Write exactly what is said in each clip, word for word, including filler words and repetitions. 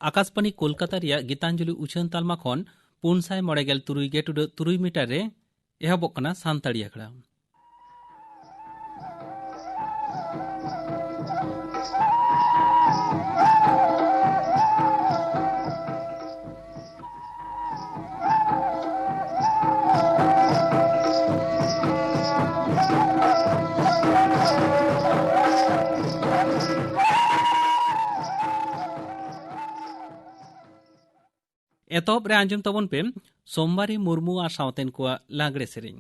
ᱟᱠᱟᱥᱵᱟᱱᱤ ᱠᱳᱞᱠᱟᱛᱟ ᱨᱮᱭᱟᱜ ᱜᱤᱛᱟᱧᱡᱚᱞᱤ ᱩᱪᱷᱟᱹᱱ ᱛᱟᱞᱢᱟ ᱠᱷᱚᱱ ᱯᱩᱱ ᱥᱟᱭ ᱢᱚᱬᱮ ᱜᱮᱞ ᱛᱩᱨᱩᱭ ᱜᱮ ᱴᱩᱰᱟᱹᱜ ᱛᱩᱨᱩᱭ ᱢᱤᱴᱟᱨ ᱨᱮ ᱮᱦᱚᱵᱚᱜ ᱠᱟᱱᱟ ᱥᱟᱱᱛᱟᱲᱤ ᱟᱠᱷᱲᱟ᱾ ᱮᱛᱚᱦᱚᱵ ᱨᱮ ᱟᱸᱡᱚᱢ ᱛᱟᱵᱚᱱ ᱯᱮ ᱥᱳᱢᱵᱟᱨᱤ ᱢᱩᱨᱢᱩ ᱟᱨ ᱥᱟᱶᱛᱮᱱ ᱠᱚᱣᱟᱜ ᱞᱟᱜᱽᱲᱮ ᱥᱮᱨᱮᱧ᱾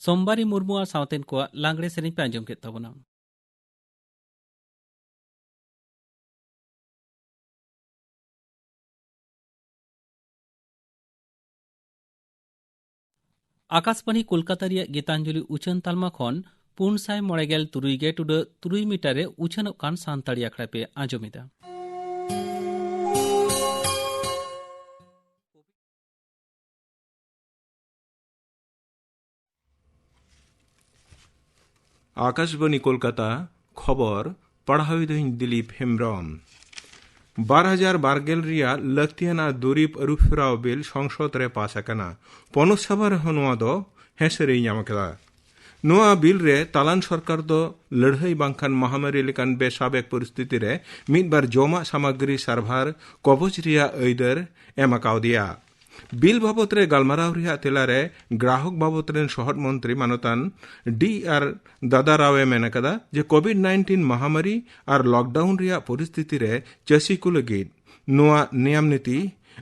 ᱥᱳᱢᱵᱟᱨᱤ ᱢᱩᱨᱢᱩᱣᱟᱜ ᱥᱟᱶᱛᱮᱱ ᱠᱚᱣᱟᱜ ᱞᱟᱜᱽᱲᱮ ᱥᱮᱨᱮᱧ ᱯᱮ ᱟᱸᱡᱚᱢ ᱠᱮᱫ ᱛᱟᱵᱚᱱᱟ᱾ ᱟᱠᱟᱥᱵᱟᱬᱤ ᱠᱳᱞᱠᱟᱛᱟ ᱨᱮᱭᱟᱜ ᱜᱤᱛᱟᱧᱡᱚᱞᱤ ᱩᱪᱷᱟᱹᱱ ᱛᱟᱞᱢᱟ ᱠᱷᱚᱱ ᱯᱩᱱ ᱥᱟᱭ ᱢᱚᱬᱮ ᱜᱮᱞ ᱛᱩᱨᱩᱭ ᱜᱮ ᱴᱩᱰᱟᱹᱜ ᱛᱩᱨᱩᱭ ᱢᱤᱴᱟᱨ ᱨᱮ ᱩᱪᱷᱟᱹᱱᱚᱜ ᱠᱟᱱ ᱥᱟᱱᱛᱟᱲᱤ ᱟᱠᱷᱲᱟ ᱯᱮ ᱟᱸᱡᱚᱢ ᱮᱫᱟ᱾ ᱟᱠᱟᱥᱵᱟᱬᱤ ᱠᱳᱞᱠᱟᱛᱟ, ᱠᱷᱚᱵᱚᱨ ᱯᱟᱲᱦᱟᱣᱤᱫᱟᱹᱧ ᱫᱤᱞᱤᱯ ᱦᱮᱢᱵᱽᱨᱚᱢ᱾ ᱵᱟᱨ ᱦᱟᱡᱟᱨ ᱵᱟᱨ ᱜᱮᱞ ᱨᱮᱭᱟᱜ ᱞᱟᱹᱠᱛᱤᱭᱟᱱᱟᱜ ᱫᱩᱨᱤᱵᱽ ᱟᱹᱨᱩᱯᱷᱮᱨᱟᱣ ᱵᱤᱞ ᱥᱚᱝᱥᱚᱫ ᱨᱮ ᱯᱟᱥ ᱟᱠᱟᱱᱟ᱾ ᱯᱚᱱᱚᱛ ᱥᱚᱵᱷᱟ ᱨᱮᱦᱚᱸ ᱱᱚᱣᱟ ᱫᱚ ᱦᱮᱸᱥᱟᱹᱨᱤᱭ ᱧᱟᱢ ᱟᱠᱟᱫᱟ᱾ ᱱᱚᱣᱟ ᱵᱤᱞ ᱨᱮ ᱛᱟᱞᱟᱱ ᱥᱚᱨᱠᱟᱨ ᱫᱚ ᱞᱟᱹᱲᱦᱟᱹᱭ ᱵᱟᱝᱠᱷᱟᱱ ᱢᱟᱦᱟᱢᱟᱨᱤ ᱞᱮᱠᱟᱱ ᱵᱮᱥᱟᱵᱮᱠ ᱯᱚᱨᱤᱥᱛᱷᱤᱛᱤ ᱨᱮ ᱢᱤᱫ ᱵᱟᱨ ᱡᱚᱢᱟᱜ ᱥᱟᱢᱟᱜᱨᱤ ᱥᱟᱨᱵᱷᱟᱨ ᱠᱚᱵᱚᱡ ᱨᱮᱭᱟᱜ ᱟᱹᱭᱫᱟᱹᱨ ᱮᱢ ᱟᱠᱟᱣᱫᱮᱭᱟ᱾ ᱵᱤᱞ ᱵᱟᱵᱚᱛ ᱨᱮ ᱜᱟᱞᱢᱟᱨᱟᱣ ᱨᱮᱭᱟᱜ ᱛᱮᱞᱟ ᱨᱮ ᱜᱨᱟᱦᱚᱠ ᱵᱟᱵᱚᱛ ᱨᱮᱱ ᱥᱚᱦᱚᱫ ᱢᱚᱱᱛᱨᱤ ᱢᱟᱱᱚᱛᱟᱱ ᱰᱤ ᱟᱨ ᱫᱟᱫᱟ ᱨᱟᱣ ᱮ ᱢᱮᱱ ᱟᱠᱟᱫᱟ ᱡᱮ ᱠᱳᱵᱷᱤᱰ ᱱᱟᱭᱤᱱᱴᱤᱱ ᱢᱟᱦᱟᱢᱟᱨᱤ ᱟᱨ ᱞᱚᱠᱰᱟᱣᱩᱱ ᱨᱮᱭᱟᱜ ᱯᱚᱨᱤᱥᱛᱷᱤᱛᱤ ᱨᱮ ᱪᱟᱹᱥᱤ ᱠᱚ ᱞᱟᱹᱜᱤᱫ ᱱᱚᱣᱟ ᱱᱤᱭᱟᱢ ᱱᱤᱛᱤ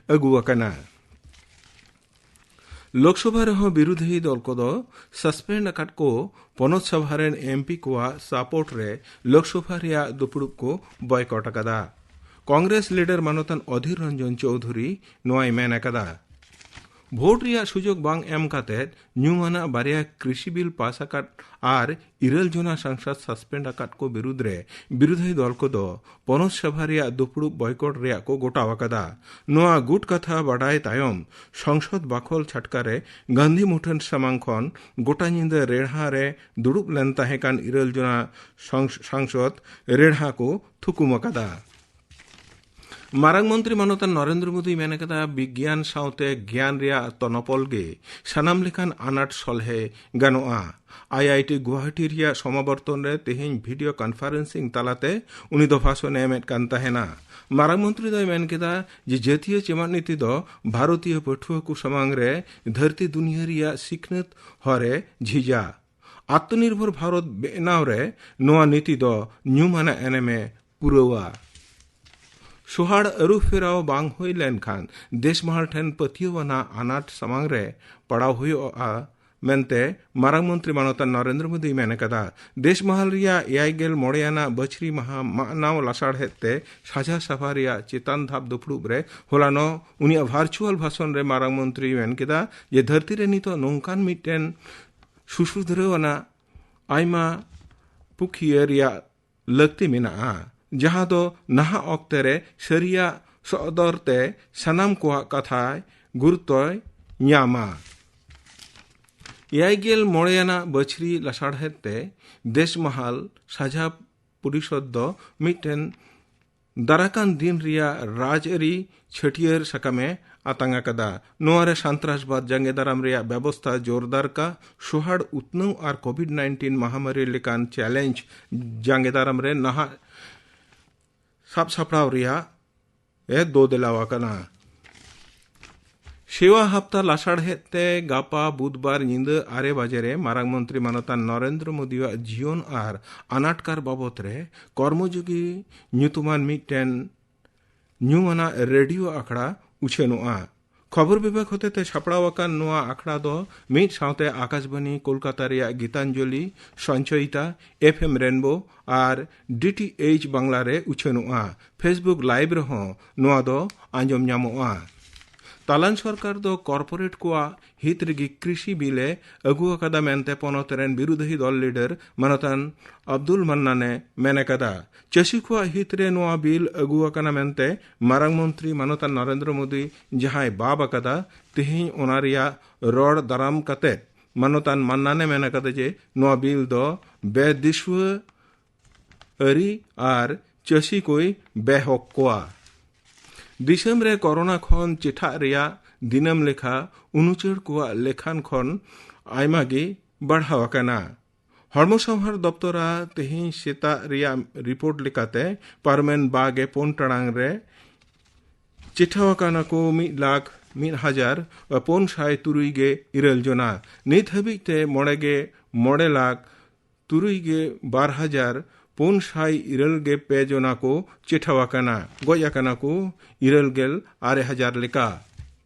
ᱟᱹᱜᱩ ᱟᱠᱟᱱᱟ᱾ ᱞᱳᱠᱥᱚᱵᱷᱟ ᱨᱮᱦᱚᱸ ᱵᱤᱨᱩᱫᱷᱤ ᱫᱚᱞ ᱠᱚᱫᱚ ᱥᱟᱥᱯᱮᱱᱰ ᱟᱠᱟᱫ ᱠᱚ ᱯᱚᱱᱚᱛ ᱥᱚᱵᱷᱟ ᱨᱮᱱ ᱮᱢᱯᱤ ᱠᱚᱣᱟᱜ ᱥᱟᱯᱳᱨᱴ ᱨᱮ ᱞᱳᱠᱥᱚᱵᱷᱟ ᱨᱮᱭᱟᱜ ᱫᱩᱯᱲᱩᱵ ᱠᱚ ᱵᱚᱭᱠᱚᱴ ᱟᱠᱟᱫᱟ᱾ ᱠᱚᱝᱜᱨᱮᱥ ᱞᱤᱰᱟᱨ ᱢᱟᱱᱚᱛᱟᱱ ᱚᱫᱷᱤᱨ ᱨᱚᱧᱡᱚᱱ ᱪᱳᱣᱫᱷᱩᱨᱤ ᱱᱚᱣᱟᱭ ᱢᱮᱱ ᱟᱠᱟᱫᱟ, ᱵᱷᱳᱴ ᱨᱮᱭᱟᱜ ᱥᱩᱡᱳᱜᱽ ᱵᱟᱝ ᱮᱢ ᱠᱟᱛᱮ ᱧᱩᱢᱟᱱᱟᱜ ᱵᱟᱨᱭᱟ ᱠᱨᱤᱥᱤ ᱵᱤᱞ ᱯᱟᱥ ᱟᱠᱟᱫ ᱟᱨ ᱤᱨᱟᱹᱞ ᱡᱚᱱᱟ ᱥᱟᱝᱥᱚᱫ ᱥᱟᱥᱯᱮᱱᱰ ᱟᱠᱟᱫ ᱠᱚ ᱵᱤᱨᱩᱫᱽ ᱨᱮ ᱵᱤᱨᱩᱫᱷᱤ ᱫᱚᱞ ᱠᱚᱫᱚ ᱯᱚᱱᱚᱛ ᱥᱚᱵᱷᱟ ᱨᱮᱭᱟᱜ ᱫᱩᱯᱲᱩᱵ ᱵᱚᱭᱠᱚᱴ ᱨᱮᱭᱟᱜ ᱠᱚ ᱜᱚᱴᱟᱣ ᱟᱠᱟᱫᱟ᱾ ᱱᱚᱣᱟ ᱜᱩᱴ ᱠᱟᱛᱷᱟ ᱵᱟᱰᱟᱭ ᱛᱟᱭᱚᱢ ᱥᱚᱝᱥᱚᱫ ᱵᱟᱠᱷᱳᱞ ᱪᱷᱟᱴᱠᱟ ᱨᱮ ᱜᱟᱱᱫᱷᱤ ᱢᱩᱴᱷᱟᱹᱱ ᱥᱟᱢᱟᱝ ᱠᱷᱚᱱ ᱜᱚᱴᱟ ᱧᱤᱫᱟᱹ ᱨᱮᱲᱦᱟ ᱨᱮ ᱫᱩᱲᱩᱵ ᱞᱮᱱ ᱛᱟᱦᱮᱸ ᱠᱟᱱ ᱤᱨᱟᱹᱞ ᱡᱚᱱᱟ ᱥᱚᱝ-, ᱥᱟᱝᱥᱚᱫ ᱨᱮᱲᱦᱟ ᱠᱚ ᱛᱷᱩᱠᱩᱢ ᱟᱠᱟᱫᱟ᱾ ᱢᱟᱨᱟᱝ ᱢᱚᱱᱛᱨᱤ ᱢᱟᱱᱚᱛᱟᱱ ᱱᱚᱨᱮᱱᱫᱨᱚ ᱢᱳᱫᱤᱭ ᱢᱮᱱ ᱟᱠᱟᱫᱟ, ᱵᱤᱜᱽᱜᱟᱱ ᱥᱟᱶᱛᱮ ᱜᱮᱭᱟᱱ ᱨᱮᱭᱟᱜ ᱛᱚᱱᱚᱯᱚᱞ ᱜᱮ ᱥᱟᱱᱟᱢ ᱞᱮᱠᱟᱱ ᱟᱱᱟᱴ ᱥᱚᱞᱦᱮ ᱜᱟᱱᱚᱜᱼᱟ᱾ ᱟᱭ ᱟᱭ ᱴᱤ ᱜᱩᱣᱟᱦᱟᱴᱤ ᱨᱮᱭᱟᱜ ᱥᱚᱢᱟᱵᱚᱨᱛᱚᱱ ᱨᱮ ᱛᱮᱦᱮᱧ ᱵᱷᱤᱰᱤᱭᱳ ᱠᱚᱱᱯᱷᱟᱨᱮᱱᱥᱤᱝ ᱛᱟᱞᱟᱛᱮ ᱩᱱᱤ ᱫᱚ ᱵᱷᱟᱥᱚᱱ ᱮ ᱮᱢᱮᱫ ᱠᱟᱱ ᱛᱟᱦᱮᱱᱟ᱾ ᱢᱟᱨᱟᱝ ᱢᱚᱱᱛᱨᱤ ᱫᱚᱭ ᱢᱮᱱ ᱠᱮᱫᱟ ᱡᱮ ᱡᱟᱹᱛᱤᱭᱟᱹ ᱪᱮᱢᱟᱫ ᱱᱤᱛᱤ ᱫᱚ ᱵᱷᱟᱨᱚᱛᱤᱭᱚ ᱯᱟᱹᱴᱷᱩᱣᱟᱹ ᱠᱚ ᱥᱟᱢᱟᱝ ᱨᱮ ᱫᱷᱟᱹᱨᱛᱤ ᱫᱩᱱᱤᱭᱟᱹ ᱨᱮᱭᱟᱜ ᱥᱤᱠᱷᱱᱟᱹᱛ ᱦᱚᱨᱮ ᱡᱷᱤᱡᱟ᱾ ᱟᱛᱢᱚᱱᱤᱨᱵᱷᱚᱨ ᱵᱷᱟᱨᱚᱛ ᱵᱮᱱᱟᱣ ᱨᱮ ᱱᱚᱣᱟ ᱱᱤᱛᱤ ᱫᱚ ᱧᱩᱢᱟᱱᱟᱜ ᱮᱱᱮᱢᱮ ᱯᱩᱨᱟᱹᱣᱟ᱾ ᱥᱚᱦᱟᱲ ᱟᱹᱨᱩ ᱯᱷᱮᱨᱟᱣ ᱵᱟᱝ ᱦᱩᱭ ᱞᱮᱱᱠᱷᱟᱱ ᱫᱮᱥᱢᱟᱦᱟᱞ ᱴᱷᱮᱱ ᱯᱟᱹᱛᱭᱟᱹᱣ ᱟᱱᱟᱜ ᱟᱱᱟᱴ ᱥᱟᱢᱟᱝ ᱨᱮ ᱯᱟᱲᱟᱣ ᱦᱩᱭᱩᱜᱼᱟ ᱢᱮᱱᱛᱮ ᱢᱟᱨᱟᱝ ᱢᱚᱱᱛᱨᱤ ᱢᱟᱱᱚᱛᱟᱱ ᱱᱚᱨᱮᱱᱫᱨᱚ ᱢᱳᱫᱤᱭ ᱢᱮᱱ ᱟᱠᱟᱫᱟ᱾ ᱫᱮᱥ ᱢᱟᱦᱟᱞ ᱨᱮᱭᱟᱜ ᱮᱭᱟᱭ ᱜᱮᱞ ᱢᱚᱬᱮ ᱟᱱᱟᱜ ᱵᱟᱹᱪᱷᱨᱤ ᱢᱟᱦᱟ ᱢᱟᱜᱱᱟᱣ ᱞᱟᱥᱟᱲᱦᱮᱫ ᱛᱮ ᱥᱟᱡᱷᱟ ᱥᱟᱵᱷᱟ ᱨᱮᱭᱟᱜ ᱪᱮᱛᱟᱱ ᱫᱷᱟᱯ ᱫᱩᱯᱲᱩᱵ ᱨᱮ ᱦᱚᱞᱟᱱᱚᱜ ᱩᱱᱤᱭᱟᱜ ᱵᱷᱟᱨᱪᱩᱣᱟᱞ ᱵᱷᱟᱥᱚᱱ ᱨᱮ ᱢᱟᱨᱟᱝ ᱢᱚᱱᱛᱨᱤᱭ ᱢᱮᱱ ᱠᱮᱫᱟ ᱡᱮ ᱫᱷᱟᱹᱨᱛᱤ ᱨᱮ ᱱᱤᱛᱚᱜ ᱱᱚᱝᱠᱟᱱ ᱢᱤᱫᱴᱮᱱ ᱥᱩᱥᱩᱫᱷᱨᱟᱹᱣ ᱟᱱᱟᱜ ᱟᱭᱢᱟ ᱯᱩᱠᱷᱤᱭᱟᱹ ᱨᱮᱭᱟᱜ ᱞᱟᱹᱠᱛᱤ ᱢᱮᱱᱟᱜᱼᱟ, ᱡᱟᱦᱟᱸ ᱫᱚ ᱱᱟᱦᱟᱜ ᱚᱠᱛᱮ ᱨᱮ ᱥᱟᱹᱨᱤᱭᱟᱜ ᱥᱚᱫᱚᱨ ᱛᱮ ᱥᱟᱱᱟᱢ ᱠᱚᱣᱟᱜ ᱠᱟᱛᱷᱟᱭ ᱜᱩᱨᱩᱛᱛᱚᱭ ᱧᱟᱢᱟ᱾ ᱮᱭᱟᱭ ᱜᱮᱞ ᱢᱚᱬᱮ ᱟᱱᱟᱜ ᱵᱟᱹᱪᱷᱨᱤ ᱞᱟᱥᱟᱲᱦᱮᱫ ᱛᱮ ᱫᱮᱥ ᱢᱟᱦᱟᱞ ᱥᱟᱡᱷᱟ ᱯᱚᱨᱤᱥᱚᱫᱽ ᱫᱚ ᱢᱤᱫᱴᱮᱱ ᱫᱟᱨᱟᱠᱟᱱ ᱫᱤᱱ ᱨᱮᱭᱟᱜ ᱨᱟᱡᱽᱟᱹᱨᱤ ᱪᱷᱟᱹᱴᱭᱟᱹᱨ ᱥᱟᱠᱟᱢᱮ ᱟᱛᱟᱝ ᱟᱠᱟᱫᱟ᱾ ᱱᱚᱣᱟ ᱨᱮ ᱥᱟᱱᱛᱨᱟᱥᱵᱟᱫ ᱡᱟᱸᱜᱮ ᱫᱟᱨᱟᱢ ᱨᱮᱭᱟᱜ ᱵᱮᱵᱚᱥᱛᱷᱟ ᱡᱳᱨᱫᱟᱨ ᱠᱟ, ᱥᱚᱦᱟᱲ ᱩᱛᱱᱟᱹᱣ ᱟᱨ ᱠᱳᱵᱷᱤᱰ ᱱᱟᱭᱤᱱᱴᱤᱱ ᱢᱟᱦᱟᱢᱟᱨᱤ ᱞᱮᱠᱟᱱ ᱪᱮᱞᱮᱧᱡᱽ ᱡᱟᱸᱜᱮ ᱫᱟᱨᱟᱢ ᱨᱮ ᱱᱟᱦᱟᱜ ᱥᱟᱵ ᱥᱟᱯᱲᱟᱣ ᱨᱮᱭᱟᱜ ᱮ ᱫᱚ ᱫᱮᱞᱟᱣ ᱟᱠᱟᱱᱟ᱾ ᱥᱮᱣᱟ ᱦᱟᱯᱛᱟ ᱞᱟᱥᱟᱲᱦᱮᱫ ᱛᱮ ᱜᱟᱯᱟ ᱵᱩᱫᱷᱵᱟᱨ ᱧᱤᱫᱟᱹ ᱟᱨᱮ ᱵᱟᱡᱮ ᱨᱮ ᱢᱟᱨᱟᱝ ᱢᱚᱱᱛᱨᱤ ᱢᱟᱱᱚᱛᱟᱱ ᱱᱚᱨᱮᱱᱫᱨᱚ ᱢᱳᱫᱤᱭᱟᱜ ᱡᱤᱭᱚᱱ ᱟᱨ ᱟᱱᱟᱴᱠᱟᱨ ᱵᱟᱵᱚᱛ ᱨᱮ ᱠᱚᱨᱢᱚᱡᱳᱜᱤ ᱧᱩᱛᱩᱢᱟᱱ ᱢᱤᱫᱴᱮᱱ ᱧᱩᱢᱟᱱᱟᱜ ᱨᱮᱰᱤᱭᱳ ᱟᱠᱷᱲᱟ ᱩᱪᱷᱟᱹᱱᱚᱜᱼᱟ᱾ ᱠᱷᱚᱵᱚᱨ ᱵᱤᱵᱷᱟᱜᱽ ᱦᱚᱛᱮᱛᱮ ᱥᱟᱯᱲᱟᱣ ᱟᱠᱟᱱ ᱱᱚᱣᱟ ᱟᱠᱷᱲᱟ ᱫᱚ ᱢᱤᱫ ᱥᱟᱶᱛᱮ ᱟᱠᱟᱥᱵᱟᱱᱤ ᱠᱳᱞᱠᱟᱛᱟ ᱨᱮᱭᱟᱜ ᱜᱤᱛᱟᱧᱡᱚᱞᱤ, ᱥᱚᱧᱪᱚᱭᱤᱛᱟ, ᱮᱯᱷ ᱮᱢ ᱨᱮᱱᱵᱳ ᱟᱨ ᱰᱤ ᱴᱤ ᱮᱭᱤᱪ ᱵᱟᱝᱞᱟ ᱨᱮ ᱩᱪᱷᱟᱹᱱᱚᱜᱼᱟ᱾ ᱯᱷᱮᱥᱵᱩᱠ ᱞᱟᱭᱤᱵᱷ ᱨᱮᱦᱚᱸ ᱱᱚᱣᱟ ᱫᱚ ᱟᱸᱡᱚᱢ ᱧᱟᱢᱚᱜᱼᱟ᱾ ᱛᱟᱞᱟᱱ ᱥᱚᱨᱠᱟᱨ ᱫᱚ ᱠᱚᱨᱯᱳᱨᱮᱴ ᱠᱚᱣᱟᱜ ᱦᱤᱛ ᱨᱮᱜᱮ ᱠᱨᱤᱥᱤ ᱵᱤᱞ ᱮ ᱟᱹᱜᱩ ᱟᱠᱟᱫᱟ ᱢᱮᱱᱛᱮ ᱯᱚᱱᱚᱛ ᱨᱮᱱ ᱵᱤᱨᱳᱫᱷᱤ ᱫᱚᱞ ᱞᱤᱰᱟᱨ ᱢᱟᱱᱚᱛᱟᱱ ᱟᱵᱫᱩᱞ ᱢᱟᱱᱱᱟᱱ ᱮ ᱢᱮᱱ ᱟᱠᱟᱫᱟ᱾ ᱪᱟᱹᱥᱤ ᱠᱚᱣᱟᱜ ᱦᱤᱛ ᱨᱮ ᱱᱚᱣᱟ ᱵᱤᱞ ᱟᱹᱜᱩ ᱟᱠᱟᱱᱟ ᱢᱮᱱᱛᱮ ᱢᱟᱨᱟᱝ ᱢᱚᱱᱛᱨᱤ ᱢᱟᱱᱚᱛᱟᱱ ᱱᱚᱨᱮᱱᱫᱨᱚ ᱢᱳᱫᱤ ᱡᱟᱦᱟᱸᱭ ᱵᱟᱵ ᱟᱠᱟᱫᱟ, ᱛᱮᱦᱮᱧ ᱚᱱᱟ ᱨᱮᱭᱟᱜ ᱨᱚᱲ ᱫᱟᱨᱟᱢ ᱠᱟᱛᱮ ᱢᱟᱱᱚᱛᱟᱱ ᱢᱟᱱᱱᱟᱱ ᱮ ᱢᱮᱱ ᱟᱠᱟᱫᱟ ᱡᱮ ᱱᱚᱣᱟ ᱵᱤᱞ ᱫᱚ ᱵᱮᱫᱤᱥᱩᱣᱟᱹ ᱟᱹᱨᱤ ᱟᱨ ᱪᱟᱹᱥᱤ ᱠᱚᱭ ᱵᱮᱦᱚᱠ ᱠᱚᱣᱟ᱾ ᱫᱤᱥᱚᱢ ᱨᱮ ᱠᱚᱨᱳᱱᱟ ᱠᱷᱚᱱ ᱪᱮᱴᱷᱟᱜ ᱨᱮᱭᱟᱜ ᱫᱤᱱᱟᱹᱢ ᱞᱮᱠᱷᱟ ᱩᱱᱩᱪᱟᱹᱲ ᱠᱚᱣᱟᱜ ᱞᱮᱠᱷᱟᱱ ᱠᱷᱚᱱ ᱟᱭᱢᱟ ᱜᱮ ᱵᱟᱲᱦᱟᱣ ᱟᱠᱟᱱᱟ᱾ ᱦᱚᱲᱢᱚ ᱥᱟᱶᱦᱟᱨ ᱫᱚᱯᱛᱚᱨᱟᱜ ᱛᱮᱦᱮᱧ ᱥᱮᱛᱟᱜ ᱨᱮᱭᱟᱜ ᱨᱤᱯᱳᱨᱴ ᱞᱮᱠᱟᱛᱮ ᱯᱟᱨᱚᱢᱮᱱ ᱵᱟᱜᱮ ᱯᱩᱱ ᱴᱟᱲᱟᱝ ᱨᱮ ᱪᱮᱴᱷᱟᱣ ᱟᱠᱟᱱᱟ ᱠᱚ ᱢᱤᱫ ᱞᱟᱠᱷ ᱢᱤᱫ ᱦᱟᱡᱟᱨ ᱯᱩᱱ ᱥᱟᱭ ᱛᱩᱨᱩᱭ ᱜᱮ ᱤᱨᱟᱹᱞ ᱡᱚᱱᱟ᱾ ᱱᱤᱛ ᱦᱟᱹᱵᱤᱡ ᱛᱮ ᱢᱚᱬᱮ ᱜᱮ ᱢᱚᱬᱮ ᱞᱟᱠᱷ ᱛᱩᱨᱩᱭ ᱜᱮ ᱵᱟᱨ ᱦᱟᱡᱟᱨ ᱯᱩᱱ ᱥᱟᱭ ᱤᱨᱟᱹᱞ ᱜᱮ ᱯᱮ ᱡᱚᱱᱟ ᱠᱚ ᱪᱮᱴᱷᱟᱣ ᱟᱠᱟᱱᱟ, ᱜᱚᱡ ᱟᱠᱟᱱᱟ ᱠᱚ ᱤᱨᱟᱹᱞ ᱜᱮᱞ ᱟᱨᱮ ᱦᱟᱡᱟᱨ ᱞᱮᱠᱟ᱾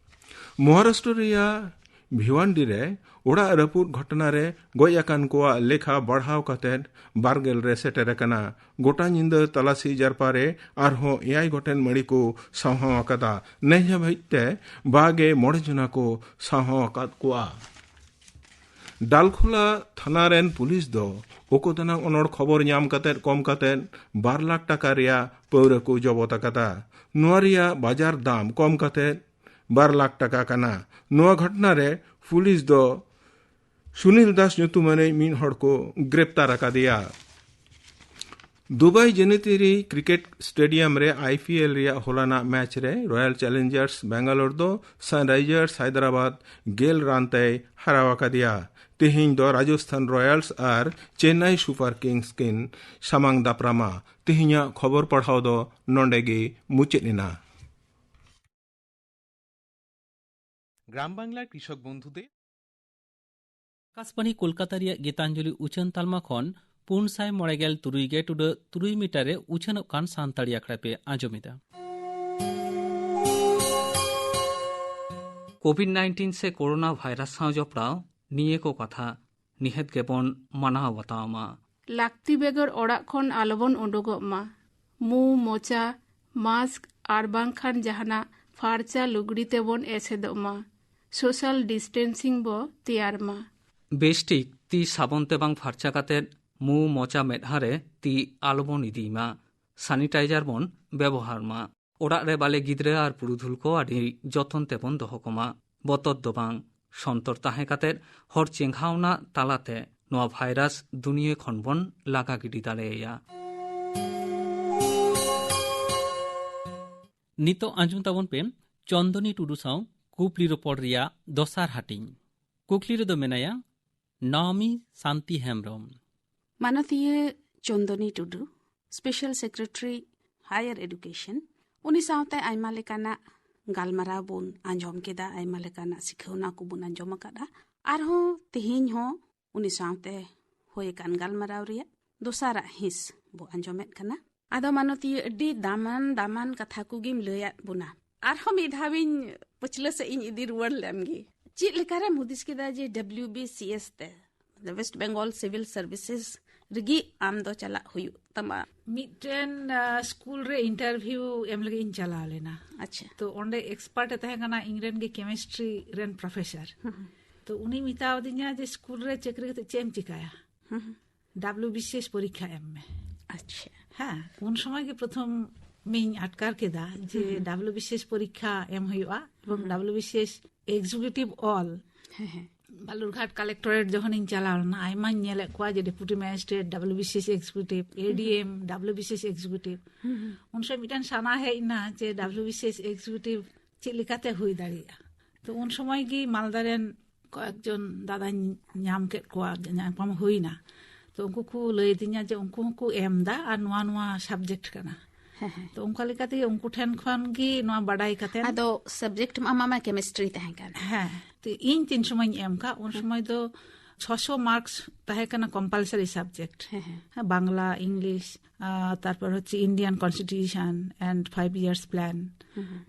ᱢᱚᱦᱟᱨᱟᱥᱴᱨᱚ ᱨᱮᱭᱟᱜ ᱵᱷᱤᱣᱟᱱᱰᱤ ᱨᱮ ᱚᱲᱟᱜ ᱨᱟᱹᱯᱩᱫ ᱜᱷᱚᱴᱚᱱᱟ ᱨᱮ ᱜᱚᱡ ᱟᱠᱟᱱ ᱠᱚᱣᱟᱜ ᱞᱮᱠᱷᱟ ᱵᱟᱲᱦᱟᱣ ᱠᱟᱛᱮ ᱵᱟᱨ ᱜᱮᱞ ᱨᱮ ᱥᱮᱴᱮᱨ ᱟᱠᱟᱱᱟ᱾ ᱜᱚᱴᱟ ᱧᱤᱫᱟᱹ ᱛᱟᱞᱟᱥᱤ ᱡᱟᱨᱯᱟ ᱨᱮ ᱟᱨᱦᱚᱸ ᱮᱭᱟᱭ ᱜᱚᱴᱮᱱ ᱢᱟᱹᱲᱤ ᱠᱚ ᱥᱟᱶᱦᱟᱣ ᱟᱠᱟᱫᱟ᱾ ᱱᱮ ᱦᱟᱹᱵᱤᱡ ᱛᱮ ᱵᱟᱜᱮ ᱢᱚᱬᱮ ᱡᱚᱱᱟ ᱠᱚ ᱥᱟᱶᱦᱟᱣ ᱟᱠᱟᱫ ᱠᱚᱣᱟ᱾ ᱰᱟᱞᱠᱷᱳᱞᱟ ᱛᱷᱟᱱᱟ ᱨᱮᱱ ᱯᱩᱞᱤᱥ ᱫᱚ ᱚᱠᱚᱛᱟᱱᱟᱝ ᱚᱱᱚᱲ ᱠᱷᱚᱵᱚᱨ ᱧᱟᱢ ᱠᱟᱛᱮ ᱠᱚᱢ ᱠᱟᱛᱮ ᱵᱟᱨ ᱞᱟᱠᱷ ᱴᱟᱠᱟ ᱨᱮᱭᱟᱜ ᱯᱟᱹᱣᱨᱟᱹ ᱠᱚ ᱡᱚᱵᱚᱛ ᱟᱠᱟᱫᱟ᱾ ᱱᱚᱣᱟ ᱨᱮᱭᱟᱜ ᱵᱟᱡᱟᱨ ᱫᱟᱢ ᱠᱚᱢ ᱠᱟᱛᱮ ᱵᱟᱨ ᱞᱟᱠᱷ ᱴᱟᱠᱟ ᱠᱟᱱᱟ᱾ ᱱᱚᱣᱟ ᱜᱷᱚᱴᱚᱱᱟ ᱨᱮ ᱯᱩᱞᱤᱥ ᱫᱚ ᱥᱩᱱᱤᱞ ᱫᱟᱥ ᱧᱩᱛᱩᱢᱟᱱᱤᱡ ᱢᱤᱫ ᱦᱚᱲ ᱠᱚ ᱜᱨᱮᱯᱛᱟᱨ ᱟᱠᱟᱫᱮᱭᱟ᱾ ᱫᱩᱵᱟᱭ ᱡᱮᱱᱤᱛᱤᱨᱤ ᱠᱨᱤᱠᱮᱴ ᱥᱴᱮᱰᱤᱭᱟᱢ ᱨᱮ ᱟᱭᱯᱤᱮᱞ ᱨᱮᱭᱟᱜ ᱦᱚᱞᱟᱱᱟᱜ ᱢᱮᱪ ᱨᱮ ᱨᱚᱭᱟᱞ ᱪᱮᱞᱮᱧᱡᱟᱨᱥ ᱵᱮᱝᱜᱟᱞᱳᱨ ᱫᱚ ᱥᱟᱱᱨᱟᱭᱡᱟᱨᱥ ᱦᱟᱭᱫᱨᱟᱵᱟᱫ ᱜᱮᱞ ᱨᱟᱱ ᱛᱮᱭ ᱦᱟᱨᱟᱣ ᱟᱠᱟᱫᱮᱭᱟ᱾ ᱛᱮᱦᱮᱧ ᱫᱚ ᱨᱟᱡᱚᱥᱛᱷᱟᱱ ᱨᱚᱭᱟᱞᱥ ᱟᱨ ᱪᱮᱱᱱᱟᱭ ᱥᱩᱯᱟᱨ ᱠᱤᱝᱥ ᱠᱤᱱ ᱥᱟᱢᱟᱝ ᱫᱟᱯᱨᱟᱢᱟ᱾ ᱛᱮᱦᱮᱧᱟᱜ ᱠᱷᱚᱵᱚᱨ ᱯᱟᱲᱦᱟᱣ ᱫᱚ ᱱᱚᱰᱮ ᱜᱮ ᱢᱩᱪᱟᱹᱫ ᱮᱱᱟ᱾ গ্রাম বাংলার কৃষক বন্ধুদের। ᱟᱠᱟᱥᱵᱟᱬᱤ ᱠᱳᱞᱠᱟᱛᱟ ᱨᱮᱭᱟᱜ ᱜᱤᱛᱟᱧᱡᱚᱞᱤ ᱩᱪᱷᱟᱹᱱ ᱛᱟᱞᱢᱟ ᱠᱷᱚᱱ ᱯᱩᱱ ᱥᱟᱭ ᱢᱚᱬᱮ ᱜᱮᱞ ᱛᱩᱨᱩᱭ ᱜᱮ ᱴᱩᱰᱟᱹᱜ ᱛᱩᱨᱩᱭ ᱢᱤᱴᱟᱨ ᱨᱮ ᱩᱪᱷᱟᱹᱱᱚᱜ ᱠᱟᱱ ᱥᱟᱱᱛᱟᱲᱤ ᱟᱠᱷᱲᱟ ᱯᱮ ᱟᱸᱡᱚᱢ ᱮᱫᱟ᱾ ᱠᱳᱵᱷᱤᱰ ᱱᱟᱭᱤᱱᱴᱤᱱ ᱥᱮ ᱠᱳᱨᱳᱱᱟ ᱵᱷᱟᱭᱨᱟᱥ ᱥᱟᱶ ᱡᱚᱯᱲᱟᱣ ᱱᱤᱭᱟᱹ ᱠᱚ ᱠᱟᱛᱷᱟ ᱱᱤᱦᱟᱹᱛ ᱜᱮᱵᱚᱱ ᱢᱟᱱᱟᱣ ᱵᱟᱛᱟᱣ ᱢᱟ᱾ ᱞᱟᱹᱠᱛᱤ ᱵᱮᱜᱚᱨ ᱚᱲᱟᱜ ᱠᱷᱚᱱ ᱟᱞᱚᱵᱚᱱ ᱩᱰᱩᱠᱚᱜ ᱢᱟ᱾ ᱢᱩ, ᱢᱚᱪᱟ, ᱢᱟᱥᱠ ᱟᱨ ᱵᱟᱝᱠᱷᱟᱱ ᱡᱟᱦᱟᱱᱟᱜ ᱯᱷᱟᱨᱪᱟ ᱞᱩᱜᱽᱲᱤ ᱛᱮᱵᱚᱱ ᱮᱥᱮᱫᱚᱜ ᱢᱟ᱾ ᱥᱳᱥᱟᱞ ᱰᱤᱥᱴᱮᱱᱥᱤᱝ ᱵᱚ ᱛᱮᱭᱟᱨ ᱢᱟ᱾ ᱵᱮᱥᱴᱷᱤᱠ ᱛᱤ ᱥᱟᱵᱚᱱ ᱛᱮ ᱵᱟᱝ ᱯᱷᱟᱨᱪᱟ ᱠᱟᱛᱮ ᱢᱩ, ᱢᱚᱪᱟ, ᱢᱮᱫᱦᱟ ᱨᱮ ᱛᱤ ᱟᱞᱚᱵᱚᱱ ᱤᱫᱤᱭ ᱢᱟ᱾ ᱥᱟᱱᱤᱴᱟᱭᱡᱟᱨ ᱵᱚᱱ ᱵᱮᱵᱚᱦᱟᱨ ᱢᱟ᱾ ᱚᱲᱟᱜ ᱨᱮ ᱵᱟᱞᱮ ᱜᱤᱫᱽᱨᱟᱹ ᱟᱨ ᱯᱩᱨᱩᱫᱷᱩᱞ ᱠᱚ ᱟᱹᱰᱤ ᱡᱚᱛᱚᱱ ᱛᱮᱵᱚᱱ ᱫᱚᱦᱚ ᱠᱚᱢᱟ᱾ ᱵᱚᱛᱚᱨ ᱫᱚ ᱵᱟᱝ, ᱥᱚᱱᱛᱚᱨ ᱛᱟᱦᱮᱸ ᱠᱟᱛᱮ ᱦᱚᱲ ᱪᱮᱸᱜᱷᱟᱣᱱᱟ ᱛᱟᱞᱟᱛᱮ ᱱᱚᱣᱟ ᱵᱷᱟᱭᱨᱟᱥ ᱫᱩᱱᱤᱭᱟᱹ ᱠᱷᱚᱱ ᱵᱚᱱ ᱞᱟᱜᱟ ᱜᱤᱰᱤ ᱫᱟᱲᱮᱭᱟᱭᱟ᱾ ᱱᱤᱛᱚᱜ ᱟᱸᱡᱚᱢ ᱛᱟᱵᱚᱱ ᱯᱮ ᱪᱚᱱᱫᱚᱱᱤ ᱴᱩᱰᱩ ᱥᱟᱶ ᱠᱩᱠᱞᱤ ᱨᱚᱯᱚᱲ ᱨᱮᱭᱟᱜ ᱫᱚᱥᱟᱨ ᱦᱟᱹᱴᱤᱧ᱾ ᱠᱩᱠᱞᱤ ᱨᱮᱫᱚ ᱢᱮᱱᱟᱭᱟ ᱱᱟᱢᱤ ᱥᱟᱱᱛᱤ ᱦᱮᱢᱵᱨᱚᱢ᱾ ᱢᱟᱱᱚᱛᱤᱭᱟᱹ ᱪᱚᱱᱫᱚᱱᱤ ᱴᱩᱰᱩ, ᱥᱯᱮᱥᱟᱞ ᱥᱮᱠᱨᱮᱴᱟᱨᱤ ᱦᱟᱭᱟᱨ ᱮᱰᱩᱠᱮᱥᱚᱱ, ᱩᱱᱤ ᱥᱟᱶᱛᱮ ᱟᱭᱢᱟ ᱞᱮᱠᱟᱱᱟᱜ ᱜᱟᱞᱢᱟᱨᱟᱣ ᱵᱚᱱ ᱟᱸᱡᱚᱢ ᱠᱮᱫᱟ, ᱟᱭᱢᱟ ᱞᱮᱠᱟᱱᱟᱜ ᱥᱤᱠᱷᱟᱹᱣᱱᱟ ᱠᱚᱵᱚᱱ ᱟᱸᱡᱚᱢ ᱟᱠᱟᱫᱟ᱾ ᱟᱨᱦᱚᱸ ᱛᱮᱦᱮᱧ ᱦᱚᱸ ᱩᱱᱤ ᱥᱟᱶᱛᱮ ᱦᱩᱭ ᱟᱠᱟᱱ ᱜᱟᱞᱢᱟᱨᱟᱣ ᱨᱮᱭᱟᱜ ᱫᱚᱥᱟᱨᱟᱜ ᱦᱤᱸᱥ ᱵᱚ ᱟᱸᱡᱚᱢᱮᱫ ᱠᱟᱱᱟ᱾ ᱟᱫᱚ ᱢᱟᱱᱚᱛᱤᱭᱟᱹ, ᱟᱹᱰᱤ ᱫᱟᱢᱟᱱ ᱫᱟᱢᱟᱱ ᱠᱟᱛᱷᱟ ᱠᱚᱜᱮᱢ ᱞᱟᱹᱭᱟᱫ ᱵᱚᱱᱟ᱾ ᱟᱨᱦᱚᱸ ᱢᱤᱫ ᱫᱷᱟᱣᱤᱧ ᱯᱟᱹᱪᱷᱞᱟᱹ ᱥᱮᱫ ᱤᱧ ᱤᱫᱤ ᱨᱩᱣᱟᱹᱲ ᱞᱮᱢ ᱜᱮ᱾ ᱪᱮᱫ ᱞᱮᱠᱟᱨᱮᱢ ᱦᱩᱫᱤᱥ ᱠᱮᱫᱟ ᱡᱮ W B C S ᱛᱮ, West Bengal Civil Services ᱨᱮᱜᱮ ᱟᱢ ᱫᱚ ᱪᱟᱞᱟᱜ ᱦᱩᱭᱩᱜ ᱛᱟᱢᱟ? ᱢᱤᱫᱴᱮᱱ ᱥᱠᱩᱞ ᱨᱮ ᱤᱱᱴᱟᱨᱵᱷᱤᱭᱩ ᱮᱢ ᱞᱟᱹᱜᱤᱫ ᱤᱧ ᱪᱟᱞᱟᱣ ᱞᱮᱱᱟ᱾ ᱟᱪᱪᱷᱟ᱾ ᱛᱚ ᱚᱸᱰᱮ ᱮᱠᱥᱯᱟᱨᱴ ᱮ ᱛᱟᱦᱮᱸ ᱠᱟᱱᱟ ᱤᱧ ᱨᱮᱱ ᱜᱮ ᱠᱮᱢᱤᱥᱴᱨᱤ ᱨᱮᱱ ᱯᱨᱚᱯᱷᱮᱥᱚᱨ᱾ ᱛᱚ ᱩᱱᱤ ᱢᱮᱛᱟᱣ ᱫᱤᱧᱟ ᱡᱮ ᱥᱠᱩᱞ ᱨᱮ ᱪᱟᱹᱠᱨᱤ ᱠᱟᱛᱮ ᱪᱮᱫ ᱮᱢ ᱪᱤᱠᱟᱹᱭᱟ? W B C S ᱯᱚᱨᱤᱠᱠᱷᱟ ᱮᱢ ᱢᱮ᱾ ᱟᱪᱪᱷᱟ᱾ ᱦᱮᱸ, ᱩᱱ ᱥᱚᱢᱚᱭ ᱜᱮ ᱯᱨᱚᱛᱷᱚᱢ ᱤᱧ ᱟᱴᱠᱟᱨ ᱠᱮᱫᱟ ᱡᱮ W B C S ᱯᱚᱨᱤᱠᱠᱷᱟ ᱮᱢ ᱦᱩᱭᱩᱜᱼᱟ ᱮᱵᱚᱝ W B C S executive ᱚᱞ᱾ ᱦᱮᱸ, ᱦᱮᱸ᱾ ᱵᱟᱞᱩᱨᱜᱷᱟᱴ ᱠᱟᱞᱮᱠᱴᱚᱨᱮᱴ ᱡᱚᱠᱷᱚᱱᱤᱧ ᱪᱟᱞᱟᱣ ᱞᱮᱱᱟ, ᱟᱭᱢᱟᱧ ᱧᱮᱞᱮᱫ ᱠᱚᱣᱟ ᱡᱮ deputy magistrate, W B C S executive, A D M, W B C S executive. ᱩᱱ ᱥᱚᱢᱚᱭ ᱢᱤᱫᱴᱮᱱ ᱥᱟᱱᱟ ᱦᱮᱡ ᱮᱱᱟ ᱡᱮ W B C S executive ᱪᱮᱫ ᱞᱮᱠᱟᱛᱮ ᱦᱩᱭ ᱫᱟᱲᱮᱭᱟᱜᱼᱟ᱾ ᱛᱚ ᱩᱱ ᱥᱚᱢᱚᱭ ᱜᱮ ᱢᱟᱞᱫᱟ ᱨᱮᱱ ᱠᱚᱭᱮᱠᱡᱚᱱ ᱫᱟᱫᱟᱧ ᱧᱟᱢ ᱠᱮᱫ ᱠᱚᱣᱟ, ᱧᱟᱯᱟᱢ ᱦᱩᱭᱱᱟ᱾ ᱛᱚ ᱩᱱᱠᱩ ᱠᱚ ᱞᱟᱹᱭ ᱟᱹᱫᱤᱧᱟ ᱡᱮ ᱩᱱᱠᱩ ᱦᱚᱸᱠᱚ ᱮᱢ ᱮᱫᱟ ᱟᱨ ᱱᱚᱣᱟ ᱱᱚᱣᱟ ᱥᱟᱵᱡᱮᱠᱴ ᱠᱟᱱᱟ᱾ ᱦᱮᱸ, ᱦᱮᱸ᱾ ᱛᱚ ᱚᱱᱠᱟ ᱞᱮᱠᱟᱛᱮ ᱩᱱᱠᱩ ᱴᱷᱮᱱ ᱠᱷᱚᱱ ᱜᱮ ᱱᱚᱣᱟ ᱵᱟᱰᱟᱭ ᱠᱟᱛᱮ᱾ ᱟᱫᱚ ᱥᱟᱵᱡᱮᱠᱴ ᱢᱟ ᱟᱢᱟᱜ ᱢᱟ ᱠᱮᱢᱤᱥᱴᱨᱤ ᱛᱟᱦᱮᱸ ᱠᱟᱱ᱾ ᱦᱮᱸ, ᱛᱚ ᱤᱧ ᱛᱤᱱ ᱥᱚᱢᱚᱭᱤᱧ ᱮᱢ ᱠᱟᱜ, ᱩᱱ ᱥᱚᱢᱚᱭ ᱫᱚ ᱪᱷᱚᱥᱚ ᱢᱟᱨᱠᱥ ᱛᱟᱦᱮᱸ ᱠᱟᱱᱟ ᱠᱚᱢᱯᱟᱞᱥᱟᱨᱤ ᱥᱟᱵᱡᱮᱠᱴ᱾ ᱦᱮᱸ, ᱦᱮᱸ᱾ ᱦᱮᱸ, ᱵᱟᱝᱞᱟ, ᱤᱝᱞᱤᱥ, ᱟᱨ ᱛᱟᱨᱯᱚᱨ ᱦᱚᱪᱪᱷᱮ Indian Constitution and five years plan,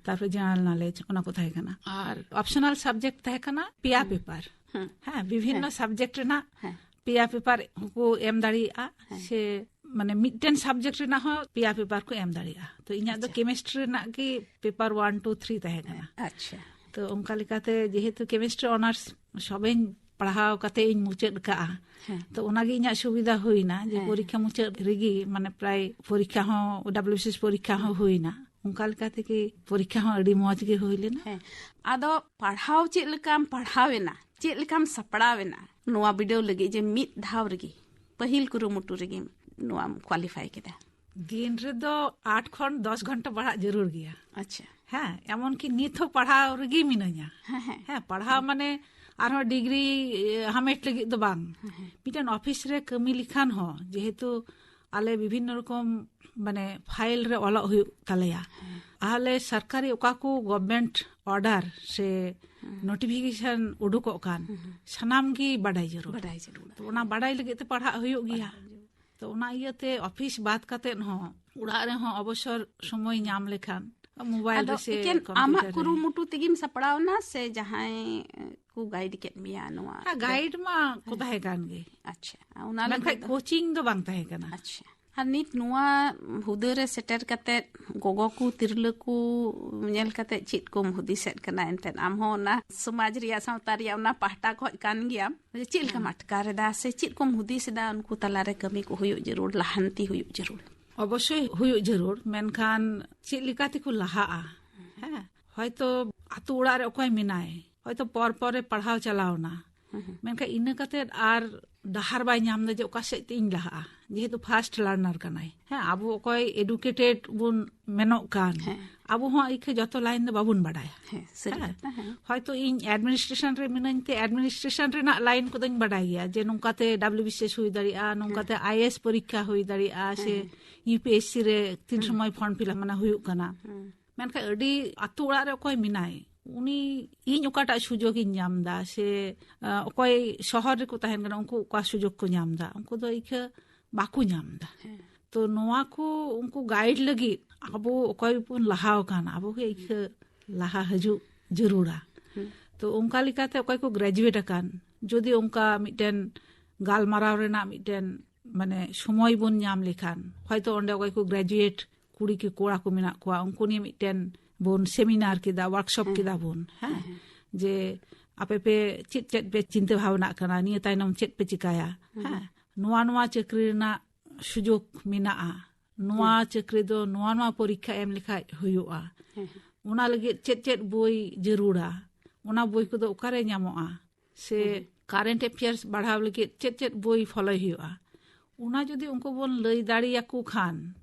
ᱛᱟᱨᱯᱚᱨ ᱡᱮᱱᱟᱨᱮᱞ ᱱᱚᱞᱮᱡᱽ, ᱚᱱᱟ ᱠᱚ ᱛᱟᱦᱮᱸ ᱠᱟᱱᱟ᱾ ᱟᱨ ᱚᱯᱥᱚᱱᱟᱞ ᱥᱟᱵᱡᱮᱠᱴ ᱛᱟᱦᱮᱸ ᱠᱟᱱᱟ ᱯᱮᱭᱟ ᱯᱮᱯᱟᱨ᱾ ᱦᱮᱸ, ᱵᱤᱵᱷᱤᱱᱱᱚ ᱥᱟᱵᱡᱮᱠᱴ ᱨᱮᱱᱟᱜ ᱦᱮᱸ᱾ ᱯᱮᱭᱟ ᱯᱮᱯᱟᱨ ᱦᱚᱸᱠᱚ ᱮᱢ ᱫᱟᱲᱮᱭᱟᱜᱼᱟ᱾ ᱦᱮᱸ᱾ ᱥᱮ ᱢᱟᱱᱮ ᱢᱤᱫᱴᱮᱱ ᱥᱟᱵᱡᱮᱠᱴ ᱨᱮᱱᱟᱜ ᱦᱚᱸ ᱯᱮᱭᱟ ᱯᱮᱯᱟᱨ ᱠᱚ ᱮᱢ ᱫᱟᱲᱮᱭᱟᱜᱼᱟ᱾ ᱛᱚ ᱤᱧᱟᱹᱜ ᱫᱚ ᱟᱪᱪᱷᱟ᱾ ᱠᱮᱢᱤᱥᱴᱨᱤ ᱨᱮᱱᱟᱜ ᱜᱮ ᱯᱮᱯᱟᱨ ᱚᱣᱟᱱ, ᱴᱩ, ᱛᱷᱨᱤ ᱛᱟᱦᱮᱸ ᱠᱟᱱᱟ᱾ ᱟᱪᱪᱷᱟ᱾ ᱛᱚ ᱚᱱᱠᱟ ᱞᱮᱠᱟᱛᱮ ᱡᱮᱦᱮᱛᱩ ᱠᱮᱢᱤᱥᱴᱨᱤ ᱚᱱᱟᱨᱥ ᱥᱚᱵᱮᱧ ᱯᱟᱲᱦᱟᱣ ᱠᱟᱛᱮ ᱤᱧ ᱢᱩᱪᱟᱹᱫ ᱠᱟᱜᱼᱟ, ᱦᱮᱸ᱾ ᱛᱚ ᱚᱱᱟᱜᱮ ᱤᱧᱟᱹᱜ ᱥᱩᱵᱤᱫᱷᱟ ᱦᱩᱭᱱᱟ ᱡᱮ ᱦᱮᱸ᱾ ᱯᱚᱨᱤᱠᱠᱷᱟ ᱢᱩᱪᱟᱹᱫ ᱨᱮᱜᱮ ᱢᱟᱱᱮ ᱯᱨᱟᱭ ᱯᱚᱨᱤᱠᱠᱷᱟ ᱦᱚᱸ, W B C S ᱯᱚᱨᱤᱠᱠᱷᱟ ᱦᱚᱸ ᱦᱩᱭᱱᱟ᱾ ᱚᱱᱠᱟ ᱞᱮᱠᱟ ᱛᱮᱜᱮ ᱯᱚᱨᱤᱠᱠᱷᱟ ᱦᱚᱸ ᱟᱹᱰᱤ ᱢᱚᱸᱡᱽ ᱜᱮ ᱦᱩᱭ ᱞᱮᱱᱟ᱾ ᱦᱮᱸ᱾ ᱟᱫᱚ ᱯᱟᱲᱦᱟᱣ ᱪᱮᱫ ᱞᱮᱠᱟᱢ ᱯᱟᱲᱦᱟᱣ ᱮᱱᱟ, ᱪᱮᱫ ᱞᱮᱠᱟᱢ ᱥᱟᱯᱲᱟᱣ ᱮᱱᱟ ᱱᱚᱣᱟ ᱵᱤᱰᱟᱹᱣ ᱞᱟᱹᱜᱤᱫ ᱡᱮ ᱢᱤᱫ ᱫᱷᱟᱣ ᱨᱮᱜᱮ ᱯᱟᱹᱦᱤᱞ ᱠᱩᱨᱩᱢᱩᱴᱩ ᱨᱮᱜᱮ ᱱᱚᱣᱟᱢ ᱠᱣᱟᱞᱤᱯᱷᱟᱭ ᱠᱮᱫᱟ? ᱫᱤᱱ ᱨᱮᱫᱚ ᱟᱴ ᱠᱷᱚᱱ ᱫᱚᱥ ᱜᱷᱚᱱᱴᱟ ᱯᱟᱲᱦᱟᱜ ᱡᱟᱹᱨᱩᱲ ᱜᱮᱭᱟ᱾ ᱟᱪᱪᱷᱟ᱾ ᱦᱮᱸ, ᱮᱢᱚᱱ ᱠᱤ ᱱᱤᱛ ᱦᱚᱸ ᱯᱟᱲᱦᱟᱣ ᱨᱮᱜᱮ ᱢᱤᱱᱟᱹᱧᱟ᱾ ᱦᱮᱸ, ᱦᱮᱸ᱾ ᱦᱮᱸ, ᱯᱟᱲᱦᱟᱣ ᱢᱟᱱᱮ ᱟᱨᱦᱚᱸ ᱰᱤᱜᱽᱨᱤ, ᱮ, ᱦᱟᱢᱮᱴ ᱞᱟᱹᱜᱤᱫ ᱫᱚ ᱵᱟᱝ᱾ ᱦᱮᱸ, ᱦᱮᱸ᱾ ᱢᱤᱫᱴᱮᱱ ᱚᱯᱷᱤᱥ ᱨᱮ ᱠᱟᱹᱢᱤ ᱞᱮᱠᱷᱟᱱ ᱦᱚᱸ ᱡᱮᱦᱮᱛᱩ ᱟᱞᱮ ᱵᱤᱵᱷᱤᱱᱱᱚ ᱨᱚᱠᱚᱢ ᱢᱟᱱᱮ ᱯᱷᱟᱭᱤᱞ ᱨᱮ ᱚᱞᱚᱜ ᱦᱩᱭᱩᱜ ᱛᱟᱞᱮᱭᱟ᱾ ᱦᱮᱸ᱾ ᱛᱟᱦᱚᱞᱮ ᱥᱚᱨᱠᱟᱨᱤ ᱚᱠᱟ ᱠᱚ ᱜᱚᱵᱷᱢᱮᱱᱴ ᱚᱨᱰᱟᱨ ᱥᱮ ᱦᱮᱸ᱾ ᱱᱳᱴᱤᱯᱷᱤᱠᱮᱥᱚᱱ ᱩᱰᱩᱠᱚᱜ ᱠᱟᱱ, ᱦᱮᱸ, ᱦᱮᱸ᱾ ᱥᱟᱱᱟᱢ ᱜᱮ ᱵᱟᱰᱟᱭ ᱡᱟᱹᱨᱩᱲ᱾ ᱵᱟᱰᱟᱭ ᱡᱟᱹᱨᱩᱲ᱾ ᱛᱚ ᱚᱱᱟ ᱵᱟᱰᱟᱭ ᱞᱟᱹᱜᱤᱫ ᱛᱮ ᱯᱟᱲᱦᱟᱜ ᱦᱩᱭᱩᱜ ᱜᱮᱭᱟ᱾ ᱯᱟᱲᱦᱟᱜ ᱦᱩᱭᱩᱜ᱾ ᱛᱚ ᱚᱱᱟ ᱤᱭᱟᱹᱛᱮ ᱚᱯᱷᱤᱥ ᱵᱟᱫ ᱠᱟᱛᱮᱫ ᱦᱚᱸ ᱚᱲᱟᱜ ᱨᱮᱦᱚᱸ ᱚᱵᱚᱥᱚᱨ ᱥᱚᱢᱚᱭ ᱧᱟᱢ ᱞᱮᱠᱷᱟᱱ ᱢᱳᱵᱟᱭᱤᱞ ᱟᱫᱚ ᱨᱮ ᱥᱮ ᱮᱠᱮᱱ ᱠᱚᱢᱯᱤᱭᱩᱴᱟᱨ ᱟᱢᱟᱜ ᱨᱮ᱾ ᱠᱩᱨᱩᱢᱩᱴᱩ ᱛᱮᱜᱮᱢ ᱥᱟᱯᱲᱟᱣ ᱮᱱᱟ ᱥᱮ ᱡᱟᱦᱟᱸᱭ ᱠᱚ ᱜᱟᱭᱤᱰ ᱠᱮᱫ ᱢᱮᱭᱟ ᱱᱚᱣᱟ? ᱦᱮᱸ, ᱜᱟᱭᱤᱰ ᱢᱟ ᱠᱚ ᱛᱟᱦᱮᱸ ᱠᱟᱱ ᱜᱮ᱾ ᱟᱪᱪᱷᱟ, ᱚᱱᱟ ᱢᱮᱱᱠᱷᱟᱱ ᱞᱟᱹᱜᱤᱫ ᱫᱚ ᱠᱳᱪᱤᱝ ᱫᱚ ᱵᱟᱝ ᱛᱟᱦᱮᱸ ᱠᱟᱱᱟ᱾ ᱟᱪᱪᱷᱟ, ᱟᱨ ᱱᱤᱛ ᱱᱚᱣᱟ ᱦᱩᱫᱟᱹ ᱨᱮ ᱥᱮᱴᱮᱨ ᱠᱟᱛᱮ ᱜᱚᱜᱚ ᱠᱚ, ᱛᱤᱨᱞᱟᱹ ᱠᱚ ᱧᱮᱞ ᱠᱟᱛᱮ ᱪᱮᱫ ᱠᱚᱢ ᱦᱩᱫᱤᱥᱮᱫ ᱠᱟᱱᱟ? ᱮᱱᱛᱮᱫ ᱟᱢ ᱦᱚᱸ ᱚᱱᱟ ᱥᱚᱢᱟᱡᱽ ᱨᱮᱭᱟᱜ, ᱥᱟᱶᱛᱟ ᱨᱮᱭᱟᱜ ᱚᱱᱟ ᱯᱟᱦᱴᱟ ᱠᱷᱚᱡ ᱠᱟᱱ ᱜᱮᱭᱟᱢ᱾ ᱪᱮᱫ ᱞᱮᱠᱟᱢ ᱟᱴᱠᱟᱨ ᱮᱫᱟ ᱥᱮ ᱪᱮᱫ ᱠᱚᱢ ᱦᱩᱫᱤᱥ ᱮᱫᱟ? ᱩᱱᱠᱩ ᱛᱟᱞᱟᱨᱮ ᱠᱟᱹᱢᱤ ᱠᱚ ᱦᱩᱭᱩᱜ ᱡᱟᱹᱨᱩᱲ, ᱞᱟᱦᱟᱱᱛᱤ ᱦᱩᱭᱩᱜ ᱡᱟᱹᱨᱩᱲ᱾ ᱚᱵᱚᱥᱥᱳᱭ ᱦᱩᱭᱩᱜ ᱡᱟᱹᱨᱩᱲ, ᱢᱮᱱᱠᱷᱟᱱ ᱪᱮᱫ ᱞᱮᱠᱟ ᱛᱮᱠᱚ ᱞᱟᱦᱟᱜᱼᱟ? ᱦᱮᱸ, ᱦᱚᱭᱛᱚ ᱟᱛᱳ ᱚᱲᱟᱜ ᱨᱮ ᱚᱠᱚᱭ ᱢᱮᱱᱟᱭ, ᱦᱚᱭᱛᱚ ᱯᱚᱨ ᱯᱚᱨ ᱨᱮ ᱯᱟᱲᱦᱟᱣ ᱪᱟᱞᱟᱣ ᱮᱱᱟ, ᱢᱮᱱᱠᱷᱟᱱ ᱤᱱᱟᱹ ᱠᱟᱛᱮ ᱟᱨ ᱰᱟᱦᱟᱨ ᱵᱟᱭ ᱧᱟᱢ ᱮᱫᱟ ᱡᱮ ᱚᱠᱟ ᱥᱮᱫ ᱛᱮ ᱤᱧ ᱞᱟᱦᱟᱜᱼᱟ, ᱡᱮᱦᱮᱛᱩ ᱯᱷᱟᱥᱴ ᱞᱟᱨᱱᱟᱨ ᱠᱟᱱᱟᱭ᱾ ᱦᱮᱸ, ᱟᱵᱚ ᱚᱠᱚᱭ ᱮᱰᱩᱠᱮᱴᱮᱰ ᱵᱚᱱ ᱢᱮᱱᱚᱜ ᱠᱟᱱ, ᱦᱮᱸ᱾ ᱟᱵᱚ ᱦᱚᱸ ᱤᱠᱷᱟᱹ ᱡᱚᱛᱚ ᱞᱟᱭᱤᱱ ᱫᱚ ᱵᱟᱵᱚᱱ ᱵᱟᱰᱟᱭᱟ᱾ ᱦᱮᱸ, ᱥᱟᱹᱨᱤ ᱦᱮᱸ᱾ ᱠᱟᱛᱷᱟ, ᱦᱮᱸ᱾ ᱦᱚᱭᱛᱚ ᱤᱧ ᱮᱰᱢᱤᱱᱤᱥᱴᱨᱮᱥᱚᱱ ᱨᱮ ᱢᱤᱱᱟᱹᱧ ᱛᱮ ᱮᱰᱢᱤᱱᱤᱥᱴᱨᱮᱥᱚᱱ ᱨᱮᱱᱟᱜ ᱞᱟᱭᱤᱱ ᱠᱚᱫᱚᱧ ᱵᱟᱰᱟᱭ ᱜᱮᱭᱟ, ᱡᱮ ᱱᱚᱝᱠᱟᱛᱮ ᱰᱟᱵᱞᱤᱭᱩ ᱵᱤ ᱥᱤ ᱮᱥ ᱦᱩᱭ ᱫᱟᱲᱮᱭᱟᱜᱼᱟ, ᱱᱚᱝᱠᱟᱛᱮ ᱦᱮᱸ᱾ ᱟᱭ ᱮ ᱮᱥ ᱯᱚᱨᱤᱠᱠᱷᱟ ᱦᱩᱭ ᱫᱟᱲᱮᱭᱟᱜᱼᱟ, ᱥᱮ ᱦᱮᱸ᱾ ᱤᱭᱩ ᱯᱤ ᱮᱥ ᱥᱤ ᱨᱮ ᱛᱤᱱ ᱦᱮᱸ᱾ ᱥᱚᱢᱚᱭ ᱯᱷᱚᱨᱢ ᱯᱷᱤᱞᱟᱯ ᱢᱟᱱᱮ ᱦᱩᱭᱩᱜ ᱠᱟᱱᱟ᱾ ᱦᱮᱸ᱾ ᱢᱮᱱᱠᱷᱟᱱ ᱟᱹᱰᱤ ᱟᱛᱳ ᱚᱲᱟᱜ ᱨᱮ ᱚᱠᱚᱭ ᱢᱮᱱᱟᱭ, ᱩᱱᱤ, ᱤᱧ ᱚᱠᱟᱴᱟᱜ ᱥᱩᱡᱳᱜᱽ ᱤᱧ ᱧᱟᱢ ᱮᱫᱟ, ᱥᱮ, ᱟ, ᱚᱠᱚᱭ ᱥᱚᱦᱚᱨ ᱨᱮᱠᱚ ᱛᱟᱦᱮᱱ ᱠᱟᱱᱟ, ᱩᱱᱠᱩ ᱚᱠᱟ ᱥᱩᱡᱳᱜᱽ ᱠᱚ ᱧᱟᱢ ᱮᱫᱟ, ᱩᱱᱠᱩ ᱫᱚ ᱤᱠᱷᱟᱹ ᱵᱟᱠᱚ ᱧᱟᱢ ᱮᱫᱟ᱾ ᱦᱮᱸ᱾ ᱛᱚ ᱱᱚᱣᱟ ᱠᱚ ᱩᱱᱠᱩ ᱜᱟᱭᱤᱰ ᱞᱟᱹᱜᱤᱫ ᱟᱵᱚ ᱚᱠᱚᱭ ᱵᱚᱱ ᱞᱟᱦᱟᱣ ᱟᱠᱟᱱ, ᱟᱵᱚ ᱜᱮ ᱤᱠᱷᱟᱹ ᱞᱟᱦᱟ ᱦᱤᱡᱩᱜ ᱡᱟᱹᱨᱩᱲᱟ᱾ ᱦᱮᱸ᱾ ᱛᱚ ᱚᱱᱠᱟ ᱞᱮᱠᱟᱛᱮ ᱚᱠᱚᱭ ᱠᱚ ᱜᱨᱮᱡᱩᱭᱮᱴ ᱟᱠᱟᱱ, ᱡᱩᱫᱤ ᱚᱱᱠᱟ ᱢᱤᱫᱴᱮᱱ ᱜᱟᱞᱢᱟᱨᱟᱣ ᱨᱮᱱᱟᱜ ᱢᱤᱫᱴᱮᱱ ᱢᱟᱱᱮ ᱥᱚᱢᱚᱭ ᱵᱚᱱ ᱧᱟᱢ ᱞᱮᱠᱷᱟᱱ, ᱦᱚᱭᱛᱚ ᱚᱸᱰᱮ ᱚᱠᱚᱭ ᱠᱚ ᱜᱨᱮᱡᱩᱭᱮᱴ ᱠᱩᱲᱤ ᱠᱤ ᱠᱚᱲᱟ ᱠᱚ ᱢᱮᱱᱟᱜ ᱠᱚᱣᱟ, ᱩᱱᱠᱩ ᱱᱤᱭᱮ ᱢᱤᱫᱴᱮᱱ ᱵᱚᱱ ᱥᱮᱢᱤᱱᱟᱨ ᱠᱮᱫᱟ, ᱳᱣᱟᱨᱠᱥᱚᱯ ᱦᱮᱸ᱾ ᱠᱮᱫᱟ ᱵᱚᱱ, ᱦᱮᱸ, ᱦᱮᱸ, ᱦᱮᱸ᱾ ᱡᱮ ᱟᱯᱮ ᱯᱮ ᱪᱮᱫ ᱪᱮᱫ ᱯᱮ ᱪᱤᱱᱛᱟᱹ ᱵᱷᱟᱵᱽᱱᱟᱜ ᱠᱟᱱᱟ, ᱱᱤᱭᱟᱹ ᱛᱟᱭᱱᱚᱢ ᱪᱮᱫ ᱯᱮ ᱪᱤᱠᱟᱭᱟ, ᱦᱮᱸ᱾ ᱦᱮᱸ, ᱱᱚᱣᱟ ᱱᱚᱣᱟ ᱪᱟᱹᱠᱨᱤ ᱨᱮᱱᱟᱜ ᱥᱩᱡᱳᱜᱽ ᱢᱮᱱᱟᱜᱼᱟ, ᱱᱚᱣᱟ ᱦᱮᱸ᱾ ᱪᱟᱹᱠᱨᱤ ᱫᱚ ᱱᱚᱣᱟ ᱱᱚᱣᱟ ᱯᱚᱨᱤᱠᱠᱷᱟ ᱮᱢ ᱞᱮᱠᱷᱟᱡ ᱦᱩᱭᱩᱜᱼᱟ, ᱦᱮᱸ, ᱦᱮᱸ᱾ ᱚᱱᱟ ᱞᱟᱹᱜᱤᱫ ᱪᱮᱫ ᱪᱮᱫ ᱵᱳᱭ ᱡᱟᱹᱨᱩᱲᱟ, ᱚᱱᱟ ᱵᱳᱭ ᱠᱚᱫᱚ ᱚᱠᱟᱨᱮ ᱧᱟᱢᱚᱜᱼᱟ, ᱥᱮ ᱦᱮᱸ᱾ ᱠᱟᱨᱮᱱᱴ ᱮᱯᱷᱮᱭᱟᱨᱥ ᱵᱟᱲᱦᱟᱣ ᱞᱟᱹᱜᱤᱫ ᱪᱮᱫ ᱪᱮᱫ ᱵᱳᱭ ᱯᱷᱚᱞᱳᱭ ᱦᱩᱭᱩᱜᱼᱟ, ᱚᱱᱟ ᱡᱩᱫᱤ ᱩᱱᱠᱩ ᱵᱚᱱ ᱞᱟᱹᱭ ᱫᱟᱲᱮᱭᱟᱠᱚ ᱠᱷᱟᱱ,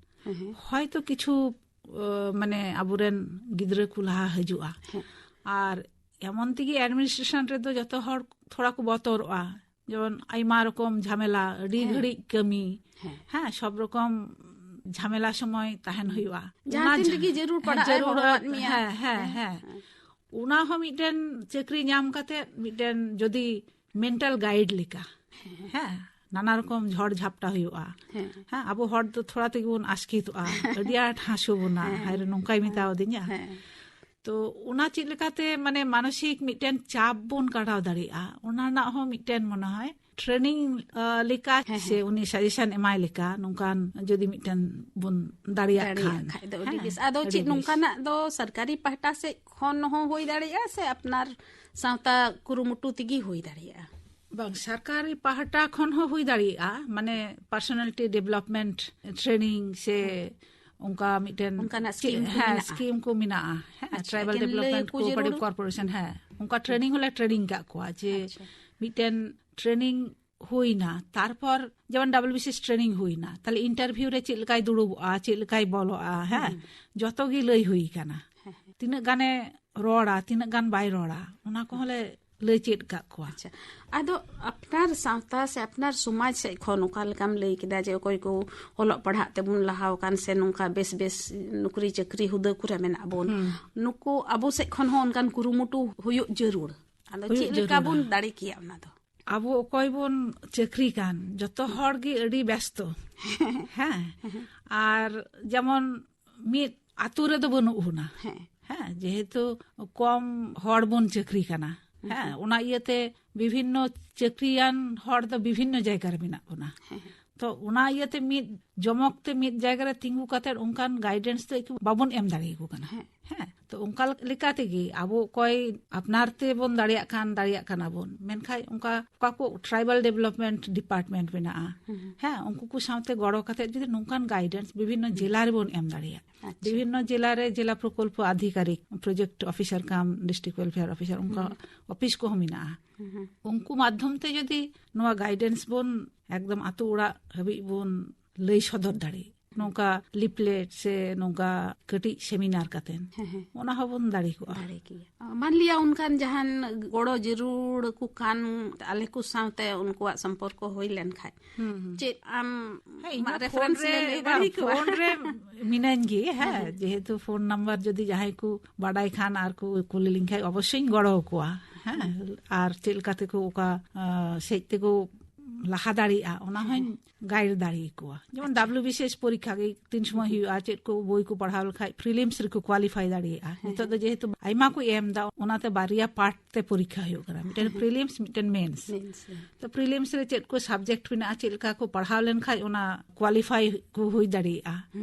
ᱦᱮᱸ, ᱦᱮᱸ᱾ ᱦᱚᱭᱛᱚ ᱠᱤᱪᱷᱩ, ᱚ, ᱢᱟᱱᱮ ᱟᱵᱚᱨᱮᱱ ᱜᱤᱫᱽᱨᱟᱹ ᱠᱚ ᱞᱟᱦᱟ ᱦᱤᱡᱩᱜᱼᱟ᱾ ᱦᱮᱸ᱾ ᱟᱨ ᱮᱢᱚᱱ ᱛᱮᱜᱮ ᱮᱰᱢᱤᱱᱤᱥᱴᱨᱮᱥᱚᱱ ᱨᱮᱫᱚ ᱡᱚᱛᱚ ᱦᱚᱲ ᱛᱷᱚᱲᱟ ᱠᱚ ᱵᱚᱛᱚᱨᱚᱜᱼᱟ, ᱡᱮᱢᱚᱱ ᱟᱭᱢᱟ ᱨᱚᱠᱚᱢ ᱡᱷᱟᱢᱮᱞᱟ, ᱟᱹᱰᱤ ᱦᱮᱸ᱾ ᱜᱷᱟᱹᱲᱤᱡ ᱠᱟᱹᱢᱤ, ᱦᱮᱸ᱾ ᱦᱮᱸ, ᱥᱚᱵ ᱨᱚᱠᱚᱢ ᱡᱷᱟᱢᱮᱞᱟ ᱥᱚᱢᱚᱭ ᱛᱟᱦᱮᱱ ᱦᱩᱭᱩᱜᱼᱟ᱾ ᱡᱟᱦᱟᱸ ᱚᱱᱟ ᱛᱤᱱ ᱡᱷᱟ-, ᱨᱮᱜᱮ ᱡᱟᱹᱨᱩᱲ ᱦᱮᱸ, ᱯᱟᱲᱟᱜᱼᱟ, ᱡᱟᱹᱨᱩᱲ ᱦᱚᱦᱚᱣᱟᱫ ᱚᱠᱛᱚ, ᱢᱮᱭᱟ᱾ ᱦᱮᱸ, ᱦᱮᱸ, ᱦᱮᱸ, ᱦᱮᱸ᱾ ᱦᱮᱸ᱾ ᱚᱱᱟ ᱦᱚᱸ ᱢᱤᱫᱴᱮᱱ ᱪᱟᱹᱠᱨᱤ ᱧᱟᱢ ᱠᱟᱛᱮ ᱢᱤᱫᱴᱮᱱ ᱡᱩᱫᱤ ᱢᱮᱱᱴᱟᱞ ᱜᱟᱭᱤᱰ ᱞᱮᱠᱟ, ᱦᱮᱸ᱾ ᱦᱮᱸ, ᱱᱟᱱᱟ ᱨᱚᱠᱚᱢ ᱡᱷᱚᱲ ᱡᱷᱟᱯᱴᱟ ᱦᱩᱭᱩᱜᱼᱟ᱾ ᱦᱮᱸ᱾ ᱦᱮᱸ, ᱟᱵᱚ ᱦᱚᱲ ᱫᱚ ᱛᱷᱚᱲᱟ ᱛᱮᱜᱮ ᱵᱚᱱ ᱟᱥᱠᱮᱛᱚᱜᱼᱟ, ᱟᱹᱰᱤ ᱟᱸᱴ ᱦᱟᱹᱥᱩ ᱵᱚᱱᱟ, ᱦᱮᱸ᱾ ᱦᱟᱭ ᱨᱮ, ᱱᱚᱝᱠᱟᱭ ᱢᱮᱛᱟᱣ ᱫᱤᱧᱟ᱾ ᱦᱮᱸ᱾ ᱛᱚ ᱚᱱᱟ ᱪᱮᱫ ᱞᱮᱠᱟᱛᱮ, ᱢᱟᱱᱮ, ᱢᱟᱱᱚᱥᱤᱠ ᱢᱤᱫᱴᱮᱱ ᱪᱟᱯ ᱵᱚᱱ ᱠᱟᱴᱟᱣ ᱫᱟᱲᱮᱭᱟᱜᱼᱟ, ᱚᱱᱟ ᱨᱮᱱᱟᱜ ᱦᱚᱸ ᱢᱤᱫᱴᱮᱱ, ᱢᱚᱱᱮ ᱦᱚᱭ, ᱴᱨᱮᱱᱤᱝ, ᱟᱸ, ᱞᱮᱠᱟ ᱦᱮᱸ, ᱥᱮ ᱦᱮᱸ᱾ ᱩᱱᱤ ᱥᱟᱡᱮᱥᱚᱱ ᱮᱢᱟᱭ ᱞᱮᱠᱟ, ᱱᱚᱝᱠᱟᱱ ᱡᱩᱫᱤ ᱢᱤᱫᱴᱮᱱ ᱵᱚᱱ ᱫᱟᱲᱮᱭᱟᱜ ᱫᱟᱲᱮᱭᱟᱜ ᱠᱷᱟᱱ᱾ ᱠᱷᱟᱡ ᱫᱚ ᱟᱹᱰᱤ ᱦᱮᱸ, ᱵᱮᱥ᱾ ᱟᱫᱚ ᱟᱹᱰᱤ ᱪᱮᱫ ᱵᱮᱥ᱾ ᱱᱚᱝᱠᱟᱱᱟᱜ ᱫᱚ ᱥᱚᱨᱠᱟᱨᱤ ᱯᱟᱦᱴᱟ ᱥᱮᱫ ᱠᱷᱚᱱ ᱦᱚᱸ ᱦᱩᱭ ᱫᱟᱲᱮᱭᱟᱜᱼᱟ ᱥᱮ ᱟᱯᱱᱟᱨ ᱥᱟᱶᱛᱟ ᱠᱩᱨᱩᱢᱩᱴᱩ ᱛᱮᱜᱮ ᱦᱩᱭ ᱫᱟᱲᱮᱭᱟᱜᱼᱟ? ᱵᱟᱝ, ᱥᱚᱨᱠᱟᱨᱤ ᱯᱟᱦᱴᱟ ᱠᱷᱚᱱ ᱦᱚᱸ ᱦᱩᱭ ᱫᱟᱲᱮᱭᱟᱜᱼᱟ, ᱢᱟᱱᱮ, ᱯᱟᱨᱥᱚᱱᱟᱞᱤᱴᱤ ᱰᱮᱵᱷᱞᱚᱯᱢᱮᱱᱴ ᱴᱨᱮᱱᱤᱝ ᱥᱮ ᱚᱱᱠᱟ ᱢᱤᱫᱴᱮᱱ ᱚᱱᱠᱟᱱᱟᱜ ᱪᱮᱫ, ᱥᱠᱤᱢ ᱠᱚ ᱦᱮᱸ, ᱢᱮᱱᱟᱜᱼᱟ? ᱥᱠᱤᱢ ᱠᱚ ᱢᱮᱱᱟᱜᱼᱟ᱾ ᱦᱮᱸ, ᱟᱪᱪᱷᱟ, ᱴᱨᱟᱭᱵᱟᱞ ᱮᱠᱮᱱ ᱞᱟᱹᱭ ᱰᱮᱵᱷᱞᱚᱯᱢᱮᱱᱴ ᱟᱠᱚ ᱠᱳᱚᱯᱟᱨᱮᱴᱤᱵᱷ ᱡᱟᱹᱨᱩᱲ? ᱠᱚᱨᱯᱳᱨᱮᱥᱚᱱ, ᱦᱮᱸ, ᱚᱱᱠᱟ ᱴᱨᱮᱱᱤᱝ ᱦᱚᱸᱞᱮ ᱴᱨᱮᱱᱤᱝ ᱠᱟᱜ ᱠᱚᱣᱟ ᱡᱮ ᱟᱪᱪᱷᱟ᱾ ᱢᱤᱫᱴᱮᱱ ᱴᱨᱮᱱᱤᱝ ᱦᱩᱭᱱᱟ, ᱛᱟᱨᱯᱚᱨ ᱡᱮᱢᱚᱱ ᱰᱟᱵᱞᱤᱭᱩᱵᱤᱥᱤ ᱴᱨᱮᱱᱤᱝ ᱦᱩᱭᱱᱟ, ᱛᱟᱦᱞᱮ ᱤᱱᱴᱟᱨᱵᱷᱤᱭᱩ ᱨᱮ ᱪᱮᱫ ᱞᱮᱠᱟᱭ ᱫᱩᱲᱩᱵᱚᱜᱼᱟ, ᱪᱮᱫ ᱞᱮᱠᱟᱭ ᱵᱚᱞᱚᱜᱼᱟ, ᱦᱮᱸ, ᱦᱩᱸ᱾ ᱡᱚᱛᱚ ᱜᱮ ᱞᱟᱹᱭ ᱦᱩᱭ ᱠᱟᱱᱟ᱾ ᱦᱮᱸ, ᱦᱮᱸ᱾ ᱛᱤᱱᱟᱹᱜ ᱜᱟᱱᱮ ᱨᱚᱲᱟ, ᱛᱤᱱᱟᱹᱜ ᱜᱟᱱ ᱵᱟᱭ ᱨᱚᱲᱟ, ᱚᱱᱟ ᱠᱚᱦᱚᱸ ᱞᱮ ᱞᱟᱹᱭ ᱪᱮᱫ ᱠᱟᱜ ᱠᱚᱣᱟ᱾ ᱟᱪᱪᱷᱟ, ᱟᱫᱚ ᱟᱯᱱᱟᱨ ᱥᱟᱶᱛᱟ ᱥᱮ ᱟᱯᱱᱟᱨ ᱥᱚᱢᱟᱡᱽ ᱥᱮᱫ ᱠᱷᱚᱱ ᱚᱠᱟ ᱞᱮᱠᱟᱢ ᱞᱟᱹᱭ ᱠᱮᱫᱟ ᱡᱮ ᱚᱠᱚᱭ ᱠᱚ ᱚᱞᱚᱜ ᱯᱟᱲᱦᱟᱜ ᱛᱮᱵᱚᱱ ᱞᱟᱦᱟᱣ ᱟᱠᱟᱱ ᱥᱮ ᱱᱚᱝᱠᱟ ᱵᱮᱥ ᱵᱮᱥ ᱱᱚᱠᱨᱤ ᱪᱟᱹᱠᱨᱤ ᱦᱩᱫᱟᱹ ᱠᱚᱨᱮ ᱢᱮᱱᱟᱜ ᱵᱚᱱ, ᱦᱩᱸ᱾ ᱱᱩᱠᱩ ᱟᱵᱚ ᱥᱮᱫ ᱠᱷᱚᱱ ᱦᱚᱸ ᱚᱱᱠᱟᱱ ᱠᱩᱨᱩᱢᱩᱴᱩ ᱦᱩᱭᱩᱜ ᱡᱟᱹᱨᱩᱲ᱾ ᱟᱫᱚ ᱦᱩᱭᱩᱜ ᱪᱮᱫ ᱞᱮᱠᱟ ᱡᱟᱹᱨᱩᱲᱟ᱾ ᱵᱚᱱ ᱫᱟᱲᱮ ᱠᱮᱭᱟ ᱚᱱᱟ ᱫᱚ? ᱟᱵᱚ ᱚᱠᱚᱭ ᱵᱚᱱ ᱪᱟᱹᱠᱨᱤ ᱠᱟᱱ, ᱡᱚᱛᱚ ᱦᱚᱲ ᱜᱮ ᱟᱹᱰᱤ ᱵᱮᱥᱛᱚ᱾ ᱦᱮᱸ, ᱟᱨ ᱡᱮᱢᱚᱱ ᱢᱤᱫ ᱟᱛᱳ ᱨᱮᱫᱚ ᱵᱟᱹᱱᱩᱜ ᱵᱚᱱᱟ᱾ ᱦᱮᱸ᱾ ᱦᱮᱸ, ᱡᱮᱦᱮᱛᱩ ᱠᱚᱢ ᱦᱚᱲ ᱵᱚᱱ ᱪᱟᱹᱠᱨᱤ ᱠᱟᱱᱟ᱾ ᱦᱮᱸ, ᱦᱩᱸ᱾ ᱚᱱᱟ ᱤᱭᱟᱹᱛᱮ ᱵᱤᱵᱷᱤᱱᱱᱚ ᱪᱟᱹᱠᱨᱤᱭᱟᱱ ᱦᱚᱲ ᱫᱚ ᱵᱤᱵᱷᱤᱱᱱᱚ ᱡᱟᱭᱜᱟ ᱨᱮ ᱢᱮᱱᱟᱜ ᱵᱚᱱᱟ᱾ ᱦᱮᱸ, ᱦᱮᱸ᱾ ᱛᱚ ᱚᱱᱟ ᱤᱭᱟᱹᱛᱮ ᱢᱤᱫ ᱡᱚᱢᱚᱠ ᱛᱮ ᱢᱤᱫ ᱡᱟᱭᱜᱟ ᱨᱮ ᱛᱤᱸᱜᱩ ᱠᱟᱛᱮ ᱚᱱᱠᱟᱱ ᱜᱟᱭᱰᱮᱱᱥ ᱫᱚ ᱮᱠᱴᱩ ᱵᱟᱵᱚᱱ ᱮᱢ ᱫᱟᱲᱮᱭᱟᱠᱚ ᱠᱟᱱᱟ᱾ ᱦᱮᱸ᱾ ᱦᱮᱸ, ᱛᱚ ᱚᱱᱠᱟ ᱞᱮᱠᱟ ᱛᱮᱜᱮ ᱟᱵᱚ ᱚᱠᱚᱭ ᱟᱯᱱᱟᱨ ᱛᱮᱵᱚᱱ ᱫᱟᱲᱮᱭᱟᱜ ᱠᱷᱟᱱ ᱫᱟᱲᱮᱭᱟᱜ ᱠᱟᱱᱟ ᱵᱚᱱ, ᱢᱮᱱᱠᱷᱟᱱ ᱚᱱᱠᱟ ᱚᱠᱟ ᱠᱚ ᱴᱨᱟᱭᱵᱟᱞ ᱰᱮᱵᱷᱞᱚᱯᱢᱮᱱᱴ ᱰᱤᱯᱟᱨᱴᱢᱮᱱᱴ ᱢᱮᱱᱟᱜᱼᱟ, ᱦᱩᱸ, ᱦᱩᱸ᱾ ᱦᱮᱸ, ᱩᱱᱠᱩ ᱠᱚ ᱥᱟᱶᱛᱮ ᱜᱚᱲᱚ ᱠᱟᱛᱮ ᱡᱩᱫᱤ ᱱᱚᱝᱠᱟᱱ ᱜᱟᱭᱰᱮᱱᱥ ᱵᱤᱵᱷᱤᱱᱱᱚ ᱦᱩᱸ᱾ ᱡᱮᱞᱟ ᱨᱮᱵᱚᱱ ᱮᱢ ᱫᱟᱲᱮᱭᱟᱜ, ᱟᱪᱪᱷᱟ᱾ ᱵᱤᱵᱷᱤᱱᱱᱚ ᱡᱮᱞᱟ ᱨᱮ ᱡᱮᱞᱟ ᱯᱨᱚᱠᱚᱞᱯᱚ ᱟᱫᱷᱤᱠᱟᱨᱤᱠ, ᱯᱨᱚᱡᱮᱠᱴ ᱚᱯᱷᱤᱥᱟᱨ ᱠᱟᱢ ᱰᱤᱥᱴᱨᱤᱠᱴ ᱣᱮᱞᱯᱷᱮᱭᱟᱨ ᱚᱯᱷᱤᱥᱟᱨ, ᱚᱱᱠᱟ ᱦᱩᱸ᱾ ᱚᱯᱷᱤᱥ ᱠᱚᱦᱚᱸ ᱢᱮᱱᱟᱜᱼᱟ᱾ ᱦᱩᱸ, ᱦᱩᱸ᱾ ᱩᱱᱠᱩ ᱢᱟᱫᱽᱫᱷᱚᱢ ᱛᱮ ᱡᱩᱫᱤ ᱱᱚᱣᱟ ᱜᱟᱭᱰᱮᱱᱥ ᱵᱚᱱ ᱮᱠᱫᱚᱢ ᱟᱛᱳ ᱚᱲᱟᱜ ᱦᱟᱹᱵᱤᱡ ᱵᱚᱱ ᱞᱟᱹᱭ ᱥᱚᱫᱚᱨ ᱫᱟᱲᱮᱭᱟᱜ, ᱱᱚᱝᱠᱟ ᱞᱤᱯᱞᱮᱴ ᱥᱮ ᱱᱚᱝᱠᱟ ᱠᱟᱹᱴᱤᱡ ᱥᱮᱢᱤᱱᱟᱨ ᱠᱟᱛᱮᱱ, ᱦᱮᱸ, ᱦᱮᱸ᱾ ᱚᱱᱟ ᱦᱚᱸᱵᱚᱱ ᱫᱟᱲᱮ ᱠᱚᱜᱼᱟ᱾ ᱫᱟᱲᱮ ᱠᱮᱭᱟ᱾ ᱢᱟᱱ ᱞᱤᱭᱟ ᱚᱱᱠᱟᱱ ᱡᱟᱦᱟᱱ ᱜᱚᱲᱚ ᱡᱟᱹᱨᱩᱲ ᱠᱚ ᱠᱟᱱ, ᱟᱞᱮ ᱠᱚ ᱥᱟᱶᱛᱮ ᱩᱱᱠᱩᱣᱟᱜ ᱥᱚᱢᱯᱚᱨᱠᱚ ᱦᱩᱭ ᱞᱮᱱ ᱠᱷᱟᱡ, ᱦᱩᱸ, ᱦᱩᱸ᱾ ᱪᱮᱫ ᱟᱢ ᱦᱮᱸ, ᱤᱧ ᱟᱢᱟᱜ ᱫᱚ ᱨᱮᱯᱷᱟᱨᱮᱱᱥ ᱯᱷᱳᱱ ᱨᱮ, ᱞᱮ ᱞᱟᱹᱭ ᱵᱟᱝ, ᱫᱟᱲᱮ ᱠᱚᱣᱟ? ᱯᱷᱳᱱ ᱨᱮ ᱢᱤᱱᱟᱹᱧ ᱜᱮ, ᱦᱮᱸ, ᱦᱮᱸ, ᱦᱮᱸ᱾ ᱡᱮᱦᱮᱛᱩ ᱯᱷᱳᱱ ᱱᱟᱢᱵᱟᱨ ᱡᱩᱫᱤ ᱡᱟᱦᱟᱸᱭ ᱠᱚ ᱵᱟᱰᱟᱭ ᱠᱷᱟᱱ ᱟᱨ ᱠᱚ ᱠᱩᱞᱤ ᱞᱤᱧ ᱠᱷᱟᱡ ᱚᱵᱚᱥᱥᱳᱭᱤᱧ ᱜᱚᱲᱚ ᱟᱠᱚᱣᱟ, ᱦᱮᱸ᱾ ᱦᱩᱸ᱾ ᱟᱨ ᱪᱮᱫ ᱞᱮᱠᱟ ᱛᱮᱠᱚ ᱚᱠᱟ, ᱟᱸ, ᱥᱮᱡ ᱛᱮᱠᱚ ᱞᱟᱦᱟ ᱫᱟᱲᱮᱭᱟᱜᱼᱟ, ᱚᱱᱟ ᱦᱚᱸᱧ ᱜᱟᱭᱤᱰ ᱫᱟᱲᱮ ᱟᱠᱚᱣᱟ᱾ ᱡᱮᱢᱚᱱ ᱰᱟᱵᱞᱤᱭᱩ ᱵᱤᱥᱤᱮᱥ ᱯᱚᱨᱤᱠᱠᱷᱟ ᱜᱮ ᱛᱤᱱ ᱥᱚᱢᱚᱭ ᱦᱩᱭᱩᱜᱼᱟ, ᱪᱮᱫ ᱠᱚ ᱵᱳᱭ ᱠᱚ ᱯᱟᱲᱦᱟᱣ ᱞᱮᱠᱷᱟᱡ ᱯᱨᱤᱞᱤᱢᱥ ᱨᱮᱠᱚ ᱠᱳᱣᱟᱞᱤᱯᱷᱟᱭ ᱫᱟᱲᱮᱭᱟᱜᱼᱟ᱾ ᱱᱤᱛᱚᱜ ᱫᱚ ᱡᱮᱦᱮᱛᱩ ᱟᱭᱢᱟ ᱠᱚ ᱮᱢ ᱮᱫᱟ, ᱚᱱᱟᱛᱮ ᱵᱟᱨᱭᱟ ᱯᱟᱨᱴ ᱛᱮ ᱯᱚᱨᱤᱠᱠᱷᱟ ᱦᱩᱭᱩᱜ ᱠᱟᱱᱟ, ᱢᱤᱫᱴᱮᱱ ᱯᱨᱤᱞᱤᱢᱥ, ᱢᱤᱫᱴᱮᱱ ᱢᱮᱱᱥ᱾ ᱢᱮᱱᱥ, ᱦᱮᱸ᱾ ᱛᱚ ᱯᱨᱤᱞᱤᱢᱥ ᱨᱮ ᱪᱮᱫ ᱠᱚ ᱥᱟᱵᱡᱮᱠᱴ ᱢᱮᱱᱟᱜᱼᱟ, ᱪᱮᱫ ᱞᱮᱠᱟ ᱠᱚ ᱯᱟᱲᱦᱟᱣ ᱞᱮᱱᱠᱷᱟᱡ ᱚᱱᱟ ᱠᱳᱣᱟᱞᱤᱯᱷᱟᱭ ᱠᱚ ᱦᱩᱭ ᱫᱟᱲᱮᱭᱟᱜᱼᱟ᱾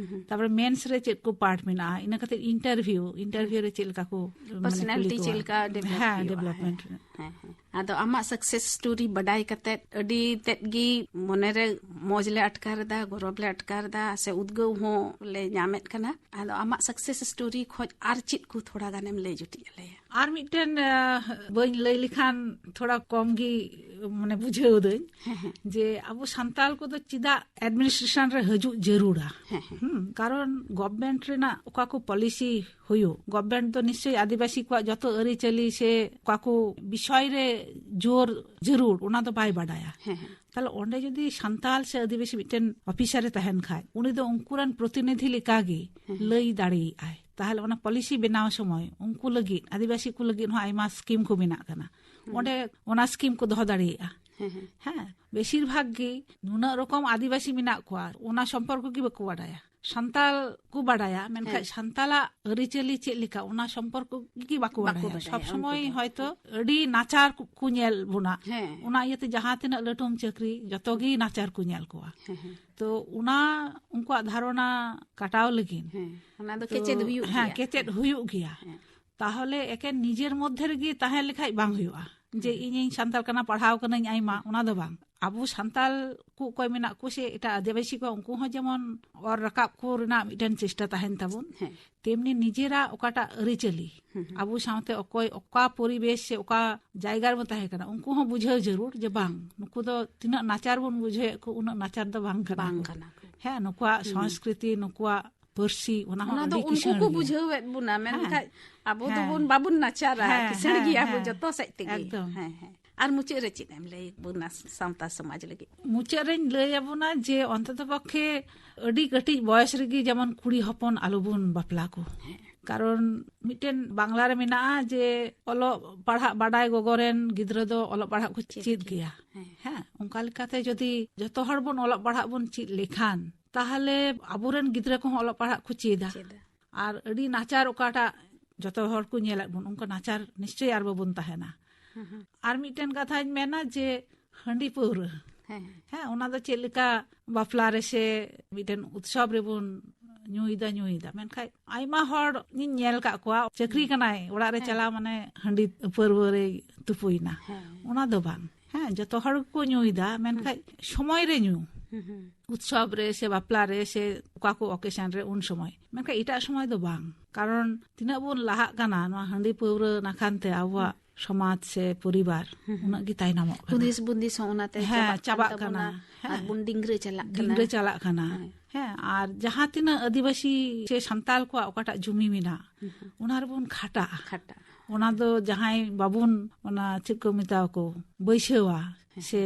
ᱛᱟᱨᱯᱚᱨᱮ ᱢᱮᱱᱥ ᱨᱮ ᱪᱮᱫ ᱠᱚ ᱯᱟᱨᱴ ᱢᱮᱱᱟᱜᱼᱟ, ᱤᱱᱟᱹ ᱠᱟᱛᱮ ᱤᱱᱴᱟᱨᱵᱷᱤᱣ, ᱤᱱᱴᱟᱨᱵᱷᱤᱣ ᱨᱮ ᱪᱮᱫ ᱞᱮᱠᱟ ᱠᱚ, ᱢᱟᱱᱮ, ᱯᱟᱨᱥᱚᱱᱟᱞᱤᱴᱤ ᱠᱩᱞᱤ ᱠᱚᱣᱟ᱾ ᱪᱮᱫ ᱞᱮᱠᱟ ᱰᱮᱵᱷᱞᱚᱯ ᱦᱮᱸ, ᱦᱩᱭᱩᱜᱼᱟ᱾ ᱰᱮᱵᱷᱞᱚᱯᱢᱮᱱᱴ ᱨᱮ᱾ ᱦᱮᱸ, ᱦᱮᱸ᱾ ᱟᱫᱚ ᱟᱢᱟᱜ ᱥᱟᱠᱥᱮᱥ ᱥᱴᱳᱨᱤ ᱵᱟᱰᱟᱭ ᱠᱟᱛᱮ ᱟᱹᱰᱤ ᱛᱮᱫ ᱜᱮ ᱢᱚᱱᱮᱨᱮ ᱢᱚᱡᱽ ᱞᱮ ᱟᱴᱠᱟᱨ ᱮᱫᱟ, ᱜᱚᱨᱚᱵᱽ ᱞᱮ ᱟᱴᱠᱟᱨ ᱮᱫᱟ, ᱥᱮ ᱩᱫᱽᱜᱟᱹᱣ ᱦᱚᱸ ᱞᱮ ᱧᱟᱢᱮᱫ ᱠᱟᱱᱟ᱾ ᱟᱫᱚ ᱟᱢᱟᱜ ᱥᱟᱠᱥᱮᱥ ᱥᱴᱳᱨᱤ ᱠᱷᱚᱡ ᱟᱨ ᱪᱮᱫ ᱠᱚ ᱛᱷᱚᱲᱟ ᱜᱟᱱᱮᱢ ᱞᱟᱹᱭ ᱡᱩᱴᱤᱡ ᱟᱞᱮᱭᱟ? ᱟᱨ ᱢᱤᱫᱴᱮᱱ, ᱟᱦ, ᱵᱟᱹᱧ ᱞᱟᱹᱭ ᱞᱮᱠᱷᱟᱱ ᱛᱷᱚᱲᱟ ᱠᱚᱢ ᱜᱮ, ᱢᱟᱱᱮ, ᱵᱩᱡᱷᱟᱹᱣ ᱫᱟᱹᱧ ᱦᱮᱸ, ᱦᱮᱸ᱾ ᱡᱮ ᱟᱵᱚ ᱥᱟᱱᱛᱟᱲ ᱠᱚᱫᱚ ᱪᱮᱫᱟᱜ ᱮᱰᱢᱤᱱᱤᱥᱴᱨᱮᱥᱚᱱ ᱨᱮ ᱦᱤᱡᱩᱜ ᱡᱟᱹᱨᱩᱲᱟ᱾ ᱦᱮᱸ, ᱦᱮᱸ᱾ ᱦᱩᱸ, ᱠᱟᱨᱚᱱ ᱜᱚᱵᱷᱢᱮᱱᱴ ᱨᱮᱱᱟᱜ ᱚᱠᱟ ᱠᱚ ᱯᱚᱞᱤᱥᱤ ᱦᱩᱭᱩᱜ, ᱜᱚᱵᱷᱢᱮᱱᱴ ᱫᱚ ᱱᱤᱥᱪᱚᱭ ᱟᱹᱫᱤᱵᱟᱹᱥᱤ ᱠᱚᱣᱟᱜ ᱡᱚᱛᱚ ᱟᱹᱨᱤᱪᱟᱹᱞᱤ ᱥᱮ ᱚᱠᱟ ᱠᱚ ᱵᱤᱥᱚᱭ ᱨᱮ ᱡᱳᱨ ᱡᱟᱹᱨᱩᱲ, ᱚᱱᱟ ᱫᱚ ᱵᱟᱭ ᱵᱟᱰᱟᱭᱟ᱾ ᱦᱮᱸ, ᱦᱮᱸ᱾ ᱛᱟᱦᱞᱮ ᱚᱸᱰᱮ ᱡᱩᱫᱤ ᱥᱟᱱᱛᱟᱲ ᱥᱮ ᱟᱹᱫᱤᱵᱟᱹᱥᱤ ᱢᱤᱫᱴᱮᱱ ᱚᱯᱷᱤᱥᱟᱨ ᱮ ᱛᱟᱦᱮᱱ ᱠᱷᱟᱡ, ᱩᱱᱤ ᱫᱚ ᱩᱱᱠᱩ ᱨᱮᱱ ᱯᱨᱚᱛᱤᱱᱤᱫᱷᱤ ᱞᱮᱠᱟᱜᱮ ᱦᱮᱸ᱾ ᱞᱟᱹᱭ ᱫᱟᱲᱮᱭᱟᱜᱼᱟᱭ᱾ ᱛᱟᱦᱞᱮ ᱚᱱᱟ ᱯᱚᱞᱤᱥᱤ ᱵᱮᱱᱟᱣ ᱥᱚᱢᱚᱭ ᱩᱱᱠᱩ ᱞᱟᱹᱜᱤᱫ, ᱟᱹᱫᱤᱵᱟᱹᱥᱤ ᱠᱚ ᱞᱟᱹᱜᱤᱫ ᱦᱚᱸ ᱟᱭᱢᱟ ᱥᱠᱤᱢ ᱠᱚ ᱢᱮᱱᱟᱜ ᱠᱟᱱᱟ᱾ ᱦᱮᱸ᱾ ᱚᱸᱰᱮ ᱚᱱᱟ ᱥᱠᱤᱢ ᱠᱚ ᱫᱚᱦᱚ ᱫᱟᱲᱮᱭᱟᱜᱼᱟ᱾ ᱦᱮᱸ, ᱦᱮᱸ᱾ ᱦᱮᱸ, ᱵᱮᱥᱤᱨ ᱵᱷᱟᱜᱽ ᱜᱮ ᱱᱩᱱᱟᱹᱜ ᱨᱚᱠᱚᱢ ᱟᱹᱫᱤᱵᱟᱹᱥᱤ ᱢᱮᱱᱟᱜ ᱠᱚᱣᱟ, ᱚᱱᱟ ᱥᱚᱢᱯᱚᱨᱠᱚ ᱜᱮ ᱵᱟᱠᱚ ᱵᱟᱰᱟᱭᱟ᱾ ᱥᱟᱱᱛᱟᱲ ᱠᱚ ᱵᱟᱰᱟᱭᱟ, ᱢᱮᱱᱠᱷᱟᱱ ᱦᱮᱸ᱾ ᱥᱟᱱᱛᱟᱲᱟᱜ ᱟᱹᱨᱤᱪᱟᱹᱞᱤ ᱪᱮᱫ ᱞᱮᱠᱟ, ᱚᱱᱟ ᱥᱚᱢᱯᱚᱨᱠᱚ ᱜᱮ ᱵᱟᱠᱚ ᱵᱟᱠᱚ ᱵᱟᱰᱟᱭᱟ᱾ ᱵᱟᱰᱟᱭᱟ ᱥᱚᱵ ᱥᱚᱢᱚᱭ ᱩᱱᱠᱩ ᱫᱚ᱾ ᱦᱚᱭᱛᱚ ᱟᱹᱰᱤ ᱱᱟᱪᱟᱨ ᱠᱚ, ᱠᱚ ᱧᱮᱞ ᱵᱚᱱᱟ᱾ ᱦᱮᱸ᱾ ᱚᱱᱟ ᱤᱭᱟᱹᱛᱮ ᱡᱟᱦᱟᱸ ᱛᱤᱱᱟᱹᱜ ᱞᱟᱹᱴᱩᱢ ᱪᱟᱹᱠᱨᱤ, ᱡᱚᱛᱚ ᱜᱮ ᱱᱟᱪᱟᱨ ᱠᱚ ᱧᱮᱞ ᱠᱚᱣᱟ᱾ ᱦᱮᱸ, ᱦᱮᱸ᱾ ᱛᱚ ᱚᱱᱟ ᱩᱱᱠᱩᱣᱟᱜ ᱫᱷᱟᱨᱚᱱᱟ ᱠᱟᱴᱟᱣ ᱞᱟᱹᱜᱤᱫ ᱦᱮᱸ, ᱚᱱᱟ ᱫᱚ ᱛᱚ, ᱠᱮᱪᱮᱫ ᱦᱩᱭᱩᱜ ᱦᱮᱸ, ᱜᱮᱭᱟ᱾ ᱠᱮᱪᱮᱫ ᱦᱩᱭᱩᱜ ᱜᱮᱭᱟ᱾ ᱦᱮᱸ᱾ ᱛᱟᱦᱚᱞᱮ ᱮᱠᱮᱱ ᱱᱤᱡᱮᱨ ᱢᱚᱫᱽᱫᱷᱮ ᱨᱮᱜᱮ ᱛᱟᱦᱮᱸ ᱞᱮᱠᱷᱟᱡ ᱵᱟᱝ ᱦᱩᱭᱩᱜᱼᱟ, ᱡᱮ ᱦᱮᱸ᱾ ᱤᱧᱤᱧ ᱥᱟᱱᱛᱟᱲ ᱠᱟᱱᱟ, ᱯᱟᱲᱦᱟᱣ ᱠᱟᱹᱱᱟᱹᱧ ᱟᱭᱢᱟ, ᱚᱱᱟ ᱫᱚ ᱵᱟᱝ᱾ ᱟᱵᱚ ᱥᱟᱱᱛᱟᱲ ᱠᱚ ᱚᱠᱚᱭ ᱢᱮᱱᱟᱜ ᱠᱚ ᱥᱮ ᱮᱴᱟᱜ ᱟᱹᱫᱤᱵᱟᱹᱥᱤ ᱠᱚ, ᱩᱱᱠᱩ ᱦᱚᱸ ᱡᱮᱢᱚᱱ ᱚᱨ ᱨᱟᱠᱟᱵ ᱠᱚ ᱨᱮᱱᱟᱜ ᱢᱤᱫᱴᱮᱱ ᱪᱮᱥᱴᱟ ᱛᱟᱦᱮᱱ ᱛᱟᱵᱚᱱ, ᱦᱮᱸ᱾ ᱛᱮᱢᱱᱤ ᱱᱤᱡᱮᱨᱟᱜ ᱚᱠᱟᱴᱟᱜ ᱟᱹᱨᱤᱪᱟᱹᱞᱤ, ᱦᱩᱸ, ᱦᱩᱸ᱾ ᱟᱵᱚ ᱥᱟᱶᱛᱮ ᱚᱠᱚᱭ ᱚᱠᱟ ᱯᱚᱨᱤᱵᱮᱥ ᱥᱮ ᱚᱠᱟ ᱡᱟᱭᱜᱟ ᱨᱮᱵᱚᱱ ᱛᱟᱦᱮᱸ ᱠᱟᱱᱟ, ᱩᱱᱠᱩ ᱦᱚᱸ ᱵᱩᱡᱷᱟᱹᱣ ᱡᱟᱹᱨᱩᱲ ᱡᱮ ᱵᱟᱝ, ᱱᱩᱠᱩ ᱫᱚ ᱛᱤᱱᱟᱹᱜ ᱱᱟᱪᱟᱨ ᱵᱚᱱ ᱵᱩᱡᱷᱟᱹᱣᱮᱫ ᱠᱚ, ᱩᱱᱟᱹᱜ ᱱᱟᱪᱟᱨ ᱫᱚ ᱵᱟᱝ ᱠᱟᱱᱟ ᱵᱟᱝ ᱠᱚ᱾ ᱠᱟᱱᱟ ᱠᱚ᱾ ᱦᱮᱸ, ᱱᱩᱠᱩᱣᱟᱜ ᱦᱩᱸ᱾ ᱥᱚᱝᱥᱠᱨᱤᱛᱤ, ᱱᱩᱠᱩᱣᱟᱜ ᱯᱟᱹᱨᱥᱤ, ᱚᱱᱟ ᱦᱚᱸ ᱚᱱᱟ ᱫᱚ ᱟᱹᱰᱤ ᱩᱱᱠᱩ ᱠᱤᱥᱟᱹᱬ ᱠᱚ ᱜᱮᱭᱟ᱾ ᱵᱩᱡᱷᱟᱹᱣᱮᱫ ᱵᱚᱱᱟ, ᱦᱮᱸ᱾ ᱢᱮᱱᱠᱷᱟᱡ ᱟᱵᱚ ᱦᱮᱸ᱾ ᱫᱚᱵᱚᱱ, ᱵᱟᱵᱚᱱ ᱱᱟᱪᱟᱨᱟ, ᱦᱮᱸ, ᱠᱤᱥᱟᱹᱬ ᱦᱮᱸ, ᱜᱮᱭᱟ ᱵᱚ ᱦᱮᱸ᱾ ᱡᱚᱛᱚ ᱥᱮᱫ ᱛᱮᱜᱮ᱾ ᱮᱠᱫᱚᱢ᱾ ᱦᱮᱸ, ᱦᱮᱸ᱾ ᱟᱨ ᱢᱩᱪᱟᱹᱫ ᱨᱮ ᱪᱮᱫ ᱮᱢ ᱞᱟᱹᱭ ᱵᱚᱱᱟ ᱥᱟᱶᱛᱟ ᱥᱚᱢᱟᱡᱽ ᱞᱟᱹᱜᱤᱫ? ᱢᱩᱪᱟᱹᱫ ᱨᱮᱧ ᱞᱟᱹᱭ ᱟᱵᱚᱱᱟ ᱡᱮ ᱚᱱᱛᱚᱛᱚ ᱯᱚᱠᱠᱷᱮ ᱟᱹᱰᱤ ᱠᱟᱹᱴᱤᱡ ᱵᱚᱭᱮᱥ ᱨᱮᱜᱮ ᱡᱮᱢᱚᱱ ᱠᱩᱲᱤ ᱦᱚᱯᱚᱱ ᱟᱞᱚᱵᱚᱱ ᱵᱟᱯᱞᱟ ᱠᱚ᱾ ᱦᱮᱸ᱾ ᱠᱟᱨᱚᱱ ᱢᱤᱫᱴᱮᱱ ᱵᱟᱝᱞᱟ ᱨᱮ ᱢᱮᱱᱟᱜᱼᱟ ᱡᱮ ᱚᱞᱚᱜ ᱯᱟᱲᱦᱟᱜ ᱵᱟᱰᱟᱭ ᱜᱚᱜᱚ ᱨᱮᱱ ᱜᱤᱫᱽᱨᱟᱹ ᱫᱚ ᱚᱞᱚᱜ ᱯᱟᱲᱦᱟᱜ ᱠᱚ ᱪᱮᱫ ᱪᱮᱫ ᱜᱮᱭᱟ᱾ ᱜᱮᱭᱟ᱾ ᱦᱮᱸ᱾ ᱦᱮᱸ, ᱚᱱᱠᱟ ᱞᱮᱠᱟᱛᱮ ᱡᱩᱫᱤ ᱡᱚᱛᱚ ᱦᱚᱲ ᱵᱚᱱ ᱚᱞᱚᱜ ᱯᱟᱲᱦᱟᱜ ᱵᱚᱱ ᱪᱮᱫ ᱞᱮᱠᱷᱟᱱ, ᱛᱟᱦᱚᱞᱮ ᱟᱵᱚᱨᱮᱱ ᱜᱤᱫᱽᱨᱟᱹ ᱠᱚᱦᱚᱸ ᱚᱞᱚᱜ ᱯᱟᱲᱦᱟᱜ ᱠᱚ ᱪᱮᱫᱟ᱾ ᱪᱮᱫᱟ᱾ ᱟᱨ ᱟᱹᱰᱤ ᱱᱟᱪᱟᱨ ᱚᱠᱟᱴᱟᱜ ᱡᱚᱛᱚ ᱦᱚᱲ ᱠᱚ ᱧᱮᱞᱮᱫ ᱵᱚᱱ, ᱚᱱᱠᱟ ᱱᱟᱪᱟᱨ ᱱᱤᱥᱪᱚᱭ ᱟᱨ ᱵᱟᱵᱚᱱ ᱛᱟᱦᱮᱱᱟ᱾ ᱦᱩᱸ, ᱦᱩᱸ᱾ ᱟᱨ ᱢᱤᱫᱴᱮᱱ ᱠᱟᱛᱷᱟᱧ ᱢᱮᱱᱟ ᱡᱮ ᱦᱟᱺᱰᱤ ᱯᱟᱹᱣᱨᱟᱹ, ᱦᱮᱸ, ᱦᱮᱸ᱾ ᱦᱮᱸ, ᱚᱱᱟ ᱫᱚ ᱪᱮᱫ ᱞᱮᱠᱟ ᱵᱟᱯᱞᱟ ᱨᱮᱥᱮ ᱢᱤᱫᱴᱮᱱ ᱩᱛᱥᱚᱵ ᱨᱮᱵᱚᱱ ᱧᱩᱭᱮᱫᱟ, ᱧᱩᱭᱮᱫᱟ, ᱢᱮᱱᱠᱷᱟᱱ ᱟᱭᱢᱟ ᱦᱚᱲ ᱤᱧ ᱧᱮᱞ ᱟᱠᱟᱫ ᱠᱚᱣᱟ, ᱪᱟᱹᱠᱨᱤ ᱦᱮᱸ᱾ ᱠᱟᱱᱟᱭ, ᱚᱲᱟᱜ ᱨᱮ ᱦᱮᱸ᱾ ᱪᱟᱞᱟᱣ ᱢᱟᱱᱮ ᱦᱟᱺᱰᱤ ᱯᱟᱹᱨᱣᱟᱹ ᱨᱮᱭ ᱛᱩᱯᱩᱭᱮᱱᱟ᱾ ᱦᱮᱸ᱾ ᱚᱱᱟ ᱫᱚ ᱵᱟᱝ᱾ ᱦᱮᱸ, ᱡᱚᱛᱚ ᱦᱚᱲ ᱜᱮᱠᱚ ᱧᱩᱭᱮᱫᱟ, ᱢᱮᱱᱠᱷᱟᱱ ᱦᱩᱸ᱾ ᱥᱚᱢᱚᱭ ᱨᱮ ᱧᱩ᱾ ᱦᱩᱸ, ᱦᱩᱸ᱾ ᱩᱛᱥᱚᱵ ᱨᱮ ᱥᱮ ᱵᱟᱯᱞᱟ ᱨᱮ ᱥᱮ ᱚᱠᱟ ᱠᱚ occasion ᱨᱮ, ᱩᱱ ᱥᱚᱢᱚᱭ᱾ ᱢᱮᱱᱠᱷᱟᱱ ᱮᱴᱟᱜ ᱥᱚᱢᱚᱭ ᱫᱚ ᱵᱟᱝ, ᱠᱟᱨᱚᱱ ᱛᱤᱱᱟᱹᱜ ᱵᱚᱱ ᱞᱟᱦᱟᱜ ᱠᱟᱱᱟ ᱱᱚᱣᱟ ᱦᱟᱺᱰᱤ ᱯᱟᱹᱣᱨᱟᱹ ᱱᱟᱠᱷᱟᱱ ᱛᱮ ᱟᱵᱚᱣᱟᱜ ᱦᱩᱸ᱾ ᱥᱚᱢᱟᱡᱽ ᱥᱮ ᱯᱚᱨᱤᱵᱟᱨ ᱦᱩᱸ, ᱦᱩᱸ᱾ ᱩᱱᱟᱹᱜ ᱜᱮ ᱛᱟᱭᱱᱚᱢᱚᱜ ᱠᱟᱱᱟ᱾ ᱦᱩᱫᱤᱥ ᱵᱩᱫᱤᱥ ᱦᱚᱸ ᱚᱱᱟᱛᱮ ᱦᱮᱸ, ᱪᱟᱵᱟᱜ ᱠᱟᱱ ᱪᱟᱵᱟᱜ ᱛᱟᱵᱚᱱᱟ ᱠᱟᱱᱟ᱾ ᱦᱮᱸ᱾ ᱟᱨ ᱵᱚᱱ ᱰᱤᱝᱜᱽᱨᱟᱹ ᱪᱟᱞᱟᱜ ᱠᱟᱱᱟ᱾ ᱰᱤᱝᱜᱽᱨᱟᱹ ᱪᱟᱞᱟᱜ ᱠᱟᱱᱟ᱾ ᱦᱮᱸ᱾ ᱦᱮᱸ, ᱟᱨ ᱡᱟᱦᱟᱸ ᱛᱤᱱᱟᱹᱜ ᱟᱹᱫᱤᱵᱟᱹᱥᱤ ᱥᱮ ᱥᱟᱱᱛᱟᱞ ᱠᱚᱣᱟᱜ ᱚᱠᱟᱴᱟᱜ ᱡᱩᱢᱤ ᱢᱮᱱᱟᱜ, ᱦᱩᱸ, ᱦᱩᱸ᱾ ᱚᱱᱟ ᱨᱮᱵᱚᱱ ᱠᱷᱟᱴᱟᱜᱼᱟ᱾ ᱠᱷᱟᱴᱟᱜᱼᱟ᱾ ᱚᱱᱟ ᱫᱚ ᱡᱟᱦᱟᱸᱭ ᱵᱟᱵᱚᱱ, ᱚᱱᱟ ᱪᱮᱫ ᱠᱚ ᱢᱮᱛᱟᱣ ᱠᱚ, ᱵᱟᱹᱭᱥᱟᱹᱣᱟ, ᱦᱮᱸ᱾ ᱥᱮ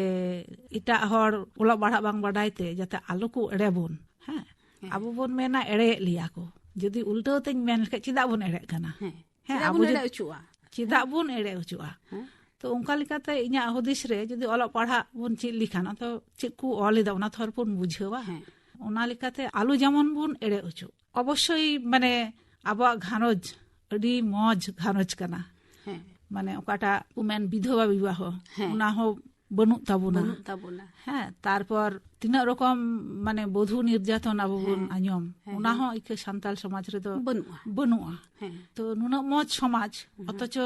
ᱮᱴᱟᱜ ᱦᱚᱲ ᱚᱞᱚᱜ ᱯᱟᱲᱦᱟᱜ ᱵᱟᱝ ᱵᱟᱰᱟᱭ ᱛᱮ ᱡᱟᱛᱮ ᱟᱞᱚ ᱠᱚ ᱮᱲᱮ ᱵᱚᱱ᱾ ᱦᱮᱸ᱾ ᱦᱮᱸ᱾ ᱟᱵᱚ ᱵᱚᱱ ᱢᱮᱱᱟ ᱮᱲᱮᱭᱮᱫ ᱞᱮᱭᱟ ᱠᱚ᱾ ᱡᱩᱫᱤ ᱩᱞᱴᱟᱹᱣ ᱛᱮᱧ ᱢᱮᱱ ᱞᱮᱠᱷᱟᱡ, ᱪᱮᱫᱟᱜ ᱵᱚᱱ ᱮᱲᱮᱜ ᱠᱟᱱᱟ? ᱦᱮᱸ᱾ ᱦᱮᱸ, ᱪᱮᱫᱟᱜ ᱟᱵᱚ ᱵᱚᱱ ᱡᱩᱫᱤ ᱮᱲᱮ ᱦᱚᱪᱚᱜᱼᱟ? ᱪᱮᱫᱟᱜ ᱵᱚᱱ ᱮᱲᱮ ᱦᱚᱪᱚᱜᱼᱟ? ᱦᱮᱸ᱾ ᱛᱚ, ᱚᱱᱠᱟ ᱞᱮᱠᱟᱛᱮ ᱤᱧᱟᱹᱜ ᱦᱩᱫᱤᱥ ᱨᱮ ᱡᱩᱫᱤ ᱚᱞᱚᱜ ᱯᱟᱲᱦᱟᱜ ᱵᱚᱱ ᱪᱮᱫ ᱞᱮᱠᱷᱟᱱ, ᱟᱫᱚ ᱪᱮᱫ ᱠᱚ ᱚᱞ ᱮᱫᱟ, ᱚᱱᱟ ᱛᱷᱚᱨ ᱵᱚᱱ ᱵᱩᱡᱷᱟᱹᱣᱟ᱾ ᱦᱮᱸ᱾ ᱚᱱᱟ ᱞᱮᱠᱟᱛᱮ ᱟᱞᱚ ᱡᱮᱢᱚᱱ ᱵᱚᱱ ᱮᱲᱮ ᱦᱚᱪᱚᱜ᱾ ᱚᱵᱚᱥᱥᱳᱭ, ᱢᱟᱱᱮ, ᱟᱵᱚᱣᱟᱜ ᱜᱷᱟᱨᱚᱸᱡᱽ ᱟᱹᱰᱤ ᱢᱚᱡᱽ ᱜᱷᱟᱨᱚᱸᱡᱽ ᱠᱟᱱᱟ᱾ ᱦᱮᱸ᱾ ᱢᱟᱱᱮ, ᱚᱠᱟᱴᱟᱜ ᱠᱚ ᱢᱮᱱ ᱵᱤᱫᱷᱚᱵᱟ ᱵᱤᱵᱟᱦᱚ, ᱦᱮᱸ᱾ ᱚᱱᱟ ᱦᱚᱸ ᱵᱟᱹᱱᱩᱜ ᱛᱟᱵᱚᱱᱟ᱾ ᱵᱟᱹᱱᱩᱜ ᱛᱟᱵᱚᱱᱟ᱾ ᱦᱮᱸ, ᱛᱟᱨᱯᱚᱨ ᱛᱤᱱᱟᱹᱜ ᱨᱚᱠᱚᱢ, ᱢᱟᱱᱮ, ᱵᱚᱫᱷᱩ ᱱᱤᱨᱡᱟᱛᱚᱱ ᱟᱵᱚ ᱵᱚᱱ ᱦᱮᱸ᱾ ᱟᱸᱡᱚᱢ, ᱦᱮᱸ, ᱚᱱᱟ ᱦᱮᱸ᱾ ᱦᱚᱸ ᱤᱠᱟᱹ ᱥᱟᱱᱛᱟᱞ ᱥᱚᱢᱟᱡᱽ ᱨᱮᱫᱚ ᱵᱟᱹᱱᱩᱜᱼᱟ᱾ ᱵᱟᱹᱱᱩᱜᱼᱟ᱾ ᱦᱮᱸ᱾ ᱛᱚ, ᱱᱩᱱᱟᱹᱜ ᱢᱚᱡᱽ ᱥᱚᱢᱟᱡᱽ, ᱦᱩᱸ᱾ ᱚᱛᱷᱚᱪᱚ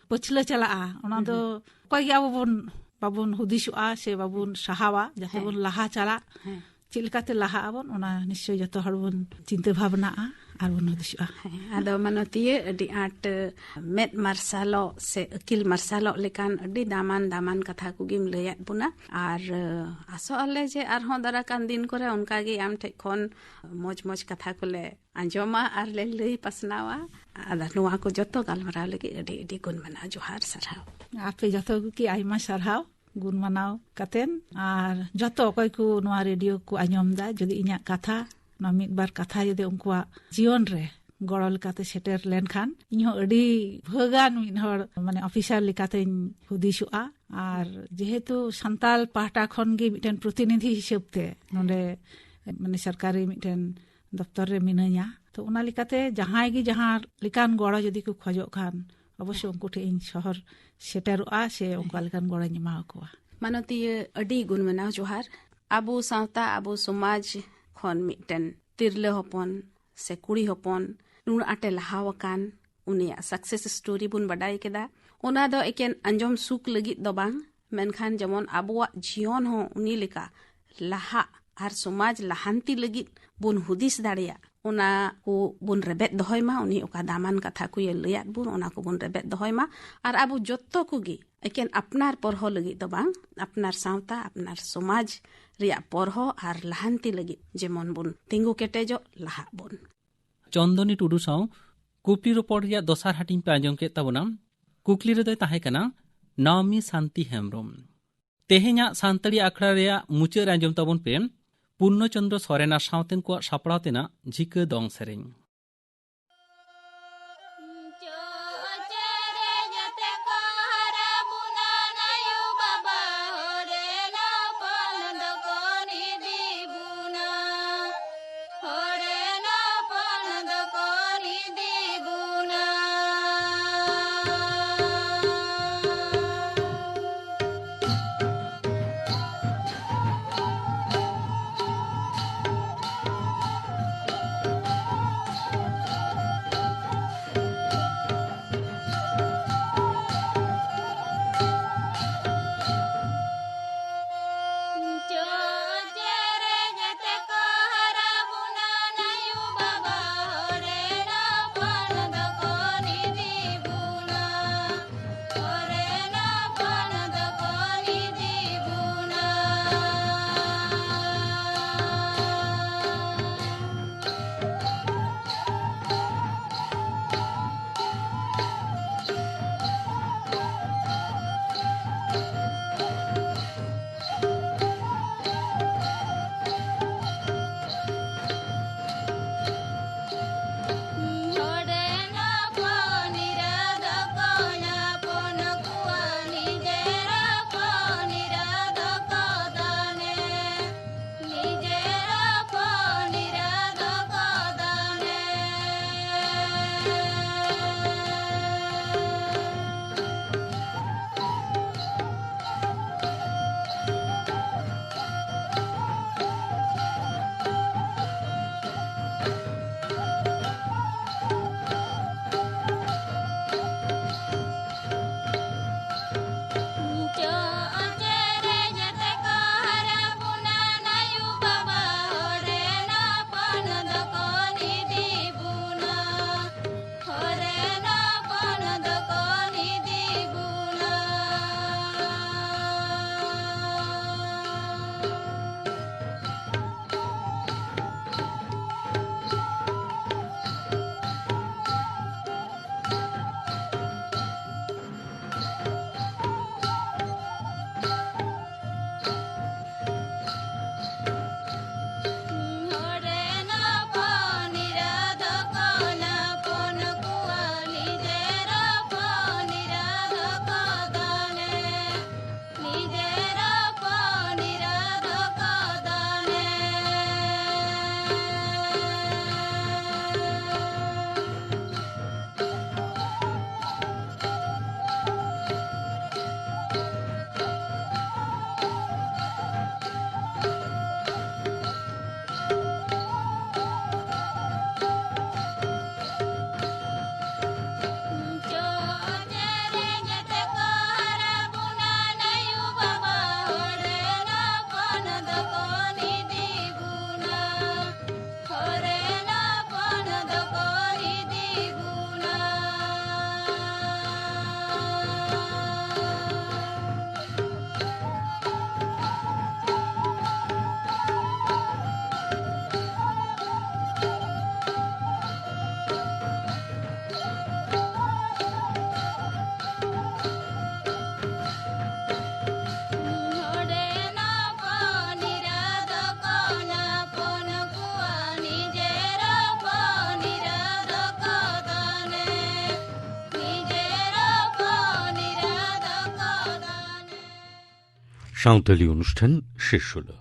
ᱯᱟᱹᱪᱷᱞᱟᱹ ᱪᱟᱞᱟᱜᱼᱟ, ᱚᱱᱟ ᱦᱩᱸ, ᱫᱚ ᱦᱩᱸ᱾ ᱚᱠᱚᱭ ᱜᱮ ᱟᱵᱚ ᱵᱚᱱ, ᱵᱟᱵᱚᱱ ᱦᱩᱫᱤᱥᱚᱜᱼᱟ ᱥᱮ ᱵᱟᱵᱚᱱ ᱥᱟᱦᱟᱣᱟ, ᱡᱟᱛᱮ ᱦᱮᱸ᱾ ᱵᱚᱱ ᱞᱟᱦᱟ ᱪᱟᱞᱟᱜ᱾ ᱦᱮᱸ᱾ ᱪᱮᱫ ᱞᱮᱠᱟᱛᱮ ᱞᱟᱦᱟᱜ ᱟᱵᱚᱱ, ᱚᱱᱟ ᱱᱤᱥᱪᱚᱭ ᱡᱚᱛᱚ ᱦᱚᱲ ᱵᱚᱱ ᱪᱤᱱᱛᱟᱹ ᱵᱷᱟᱵᱽᱱᱟᱜᱼᱟ ᱟᱨ ᱵᱚᱱ ᱦᱩᱫᱤᱥᱚᱜᱼᱟ᱾ ᱦᱮᱸ, ᱟᱫᱚ ᱢᱟᱱᱚᱛᱤᱭᱟᱹ, ᱟᱹᱰᱤ ᱟᱸᱴ ᱢᱮᱫ ᱢᱟᱨᱥᱟᱞᱚᱜ ᱥᱮ ᱟᱹᱠᱤᱞ ᱢᱟᱨᱥᱟᱞᱚᱜ ᱞᱮᱠᱟᱱ ᱟᱹᱰᱤ ᱫᱟᱢᱟᱱ, ᱫᱟᱢᱟᱱ ᱠᱟᱛᱷᱟ ᱠᱚᱜᱮᱢ ᱞᱟᱹᱭᱟᱫ ᱵᱚᱱᱟ᱾ ᱟᱨ, ᱟᱸ, ᱟᱥᱚᱜ ᱟᱞᱮ ᱡᱮ ᱟᱨᱦᱚᱸ ᱫᱟᱨᱟᱠᱟᱱ ᱫᱤᱱ ᱠᱚᱨᱮ ᱚᱱᱠᱟ ᱜᱮ ᱟᱢ ᱴᱷᱮᱡ ᱠᱷᱚᱱ ᱢᱚᱡᱽ, ᱢᱚᱡᱽ ᱠᱟᱛᱷᱟ ᱠᱚᱞᱮ ᱟᱸᱡᱚᱢᱟ ᱟᱨ ᱞᱮ ᱞᱟᱹᱭ ᱯᱟᱥᱱᱟᱣᱟ᱾ ᱟᱫᱚ ᱱᱚᱣᱟ ᱠᱚ ᱡᱚᱛᱚ ᱜᱟᱞᱢᱟᱨᱟᱣ ᱞᱟᱹᱜᱤᱫ ᱟᱹᱰᱤ, ᱟᱹᱰᱤ ᱜᱩᱱ ᱢᱟᱱᱟᱣ ᱡᱚᱦᱟᱨ, ᱥᱟᱨᱦᱟᱣ᱾ ᱟᱯᱮ ᱡᱚᱛᱚ ᱠᱚᱜᱮ ᱟᱭᱢᱟ ᱥᱟᱨᱦᱟᱣ, ᱜᱩᱱ ᱢᱟᱱᱟᱣ ᱠᱟᱛᱮᱱ᱾ ᱟᱨ ᱡᱚᱛᱚ ᱚᱠᱚᱭ ᱠᱚ ᱱᱚᱣᱟ ᱨᱮᱰᱤᱭᱳ ᱠᱚ ᱟᱸᱡᱚᱢ ᱫᱟ, ᱡᱩᱫᱤ ᱤᱧᱟᱹᱜ ᱠᱟᱛᱷᱟ, ᱱᱚᱣᱟ ᱢᱤᱫ ᱵᱟᱨ ᱠᱟᱛᱷᱟ ᱡᱩᱫᱤ ᱩᱱᱠᱩᱣᱟᱜ ᱡᱤᱭᱚᱱ ᱨᱮ ᱜᱚᱲᱚ ᱞᱮᱠᱟᱛᱮ ᱥᱮᱴᱮᱨ ᱞᱮᱱᱠᱷᱟᱱ ᱤᱧᱦᱚᱸ ᱟᱹᱰᱤ ᱵᱷᱟᱹᱜᱟᱱ ᱢᱤᱫ ᱦᱚᱲ, ᱢᱟᱱᱮ, ᱚᱯᱷᱤᱥᱟᱨ ᱞᱮᱠᱟᱛᱮᱧ ᱦᱩᱫᱤᱥᱚᱜᱼᱟ᱾ ᱟᱨ ᱡᱮᱦᱮᱛᱩ ᱥᱟᱱᱛᱟᱞ ᱯᱟᱦᱴᱟ ᱠᱷᱚᱱ ᱜᱮ ᱢᱤᱫᱴᱮᱱ ᱯᱨᱚᱛᱤᱱᱤᱫᱷᱤ ᱦᱤᱥᱟᱹᱵ ᱛᱮ ᱱᱚᱰᱮ, ᱢᱟᱱᱮ, ᱥᱚᱨᱠᱟᱨᱤ ᱢᱤᱫᱴᱮᱱ ᱫᱚᱯᱛᱚᱨ ᱨᱮ ᱢᱤᱱᱟᱹᱧᱟ, ᱛᱚ ᱚᱱᱟ ᱞᱮᱠᱟᱛᱮ ᱡᱟᱦᱟᱸᱭ ᱜᱮ ᱡᱟᱦᱟᱸ ᱞᱮᱠᱟᱱ ᱜᱚᱲᱚ ᱡᱩᱫᱤ ᱠᱚ ᱠᱷᱚᱡᱚᱜ ᱠᱷᱟᱱ, ᱚᱵᱚᱥᱥᱳᱭ ᱩᱱᱠᱩ ᱴᱷᱮᱱ ᱤᱧ ᱥᱚᱦᱚᱨ ᱥᱮᱴᱮᱨᱚᱜᱼᱟ ᱥᱮ ᱚᱱᱠᱟ ᱞᱮᱠᱟᱱ ᱜᱚᱲᱚᱧ ᱮᱢᱟ ᱠᱚᱣᱟ᱾ ᱢᱟᱱᱚᱛᱤᱭᱟᱹ, ᱟᱹᱰᱤ ᱜᱩᱱ ᱢᱟᱱᱟᱣ ᱡᱚᱦᱟᱨ᱾ ᱟᱵᱚ ᱥᱟᱶᱛᱟ, ᱟᱵᱚ ᱥᱚᱢᱟᱡᱽ ᱠᱷᱚᱱ ᱢᱤᱫᱴᱮᱱ ᱛᱤᱨᱞᱟᱹ ᱦᱚᱯᱚᱱ ᱥᱮ ᱠᱩᱲᱤ ᱦᱚᱯᱚᱱ ᱱᱩᱱᱟᱹᱜ ᱟᱸᱴᱮ ᱞᱟᱦᱟᱣ ᱟᱠᱟᱱ, ᱩᱱᱤᱭᱟᱜ ᱥᱟᱠᱥᱮᱥ ᱥᱴᱳᱨᱤ ᱵᱚᱱ ᱵᱟᱰᱟᱭ ᱠᱮᱫᱟ᱾ ᱚᱱᱟ ᱫᱚ ᱮᱠᱮᱱ ᱟᱸᱡᱚᱢ ᱥᱩᱠ ᱞᱟᱹᱜᱤᱫ ᱫᱚ ᱵᱟᱝ, ᱢᱮᱱᱠᱷᱟᱱ ᱡᱮᱢᱚᱱ ᱟᱵᱚᱣᱟᱜ ᱡᱤᱭᱚᱱ ᱦᱚᱸ ᱩᱱᱤ ᱞᱮᱠᱟ ᱞᱟᱦᱟᱜ ᱟᱨ ᱥᱚᱢᱟᱡᱽ ᱞᱟᱦᱟᱱᱛᱤ ᱞᱟᱹᱜᱤᱫ ᱵᱚᱱ ᱦᱩᱫᱤᱥ ᱫᱟᱲᱮᱭᱟᱜ, ᱚᱱᱟ ᱠᱚ ᱵᱚᱱ ᱨᱮᱵᱮᱫ ᱫᱚᱦᱚᱭ ᱢᱟ᱾ ᱩᱱᱤ ᱚᱠᱟ ᱫᱟᱢᱟᱱ ᱠᱟᱛᱷᱟ ᱠᱚᱭᱮ ᱞᱟᱹᱭᱟᱫ ᱵᱚᱱ, ᱚᱱᱟ ᱠᱚᱵᱚᱱ ᱨᱮᱵᱮᱫ ᱫᱚᱦᱚᱭ ᱢᱟ᱾ ᱟᱨ ᱟᱵᱚ ᱡᱚᱛᱚ ᱠᱚᱜᱮ ᱮᱠᱮᱱ ᱟᱯᱱᱟᱨ ᱯᱚᱨᱦᱚ ᱞᱟᱹᱜᱤᱫ ᱫᱚ ᱵᱟᱝ, ᱟᱯᱱᱟᱨ ᱥᱟᱶᱛᱟ, ᱟᱯᱱᱟᱨ ᱥᱚᱢᱟᱡᱽ ᱨᱮᱭᱟᱜ ᱯᱚᱨᱦᱚ ᱟᱨ ᱞᱟᱦᱟᱱᱛᱤ ᱞᱟᱹᱜᱤᱫ ᱡᱮᱢᱚᱱ ᱵᱚᱱ ᱛᱤᱸᱜᱩ ᱠᱮᱴᱮᱡᱚᱜ, ᱞᱟᱦᱟᱜ ᱵᱚᱱ᱾ ᱪᱚᱱᱫᱚᱱᱤ ᱴᱩᱰᱩ ᱥᱟᱶ ᱠᱩᱠᱞᱤ ᱨᱚᱯᱚᱲ ᱨᱮᱭᱟᱜ ᱫᱚᱥᱟᱨ ᱦᱟᱹᱴᱤᱧ ᱯᱮ ᱟᱸᱡᱚᱢ ᱠᱮᱫ ᱛᱟᱵᱚᱱᱟ᱾ ᱠᱩᱠᱞᱤ ᱨᱮᱫᱚᱭ ᱛᱟᱦᱮᱸ ᱠᱟᱱᱟ ᱱᱟᱣᱢᱤ ᱥᱟᱱᱛᱤ ᱦᱮᱢᱵᱽᱨᱚᱢ᱾ ᱛᱮᱦᱮᱧᱟᱜ ᱥᱟᱱᱛᱟᱲᱤ ᱟᱠᱷᱲᱟ ᱨᱮᱭᱟᱜ ᱢᱩᱪᱟᱹᱫ ᱨᱮ ᱟᱸᱡᱚᱢ ᱛᱟᱵᱚᱱ ᱯᱮ ᱯᱩᱨᱱᱚ ᱪᱚᱱᱫᱨᱚ ᱥᱚᱨᱮᱱ ᱟᱨ ᱥᱟᱶᱛᱮᱱ ᱠᱚᱣᱟᱜ ᱥᱟᱯᱲᱟᱣ ᱛᱮᱱᱟᱜ ᱡᱷᱤᱠᱟᱹ ᱫᱚᱝ ᱥᱮᱨᱮᱧ᱾ ᱥᱟᱶᱛᱟᱞᱤ ᱚᱱᱩᱥᱴᱷᱟᱱ ᱥᱮᱥ ᱦᱩᱞᱩ᱾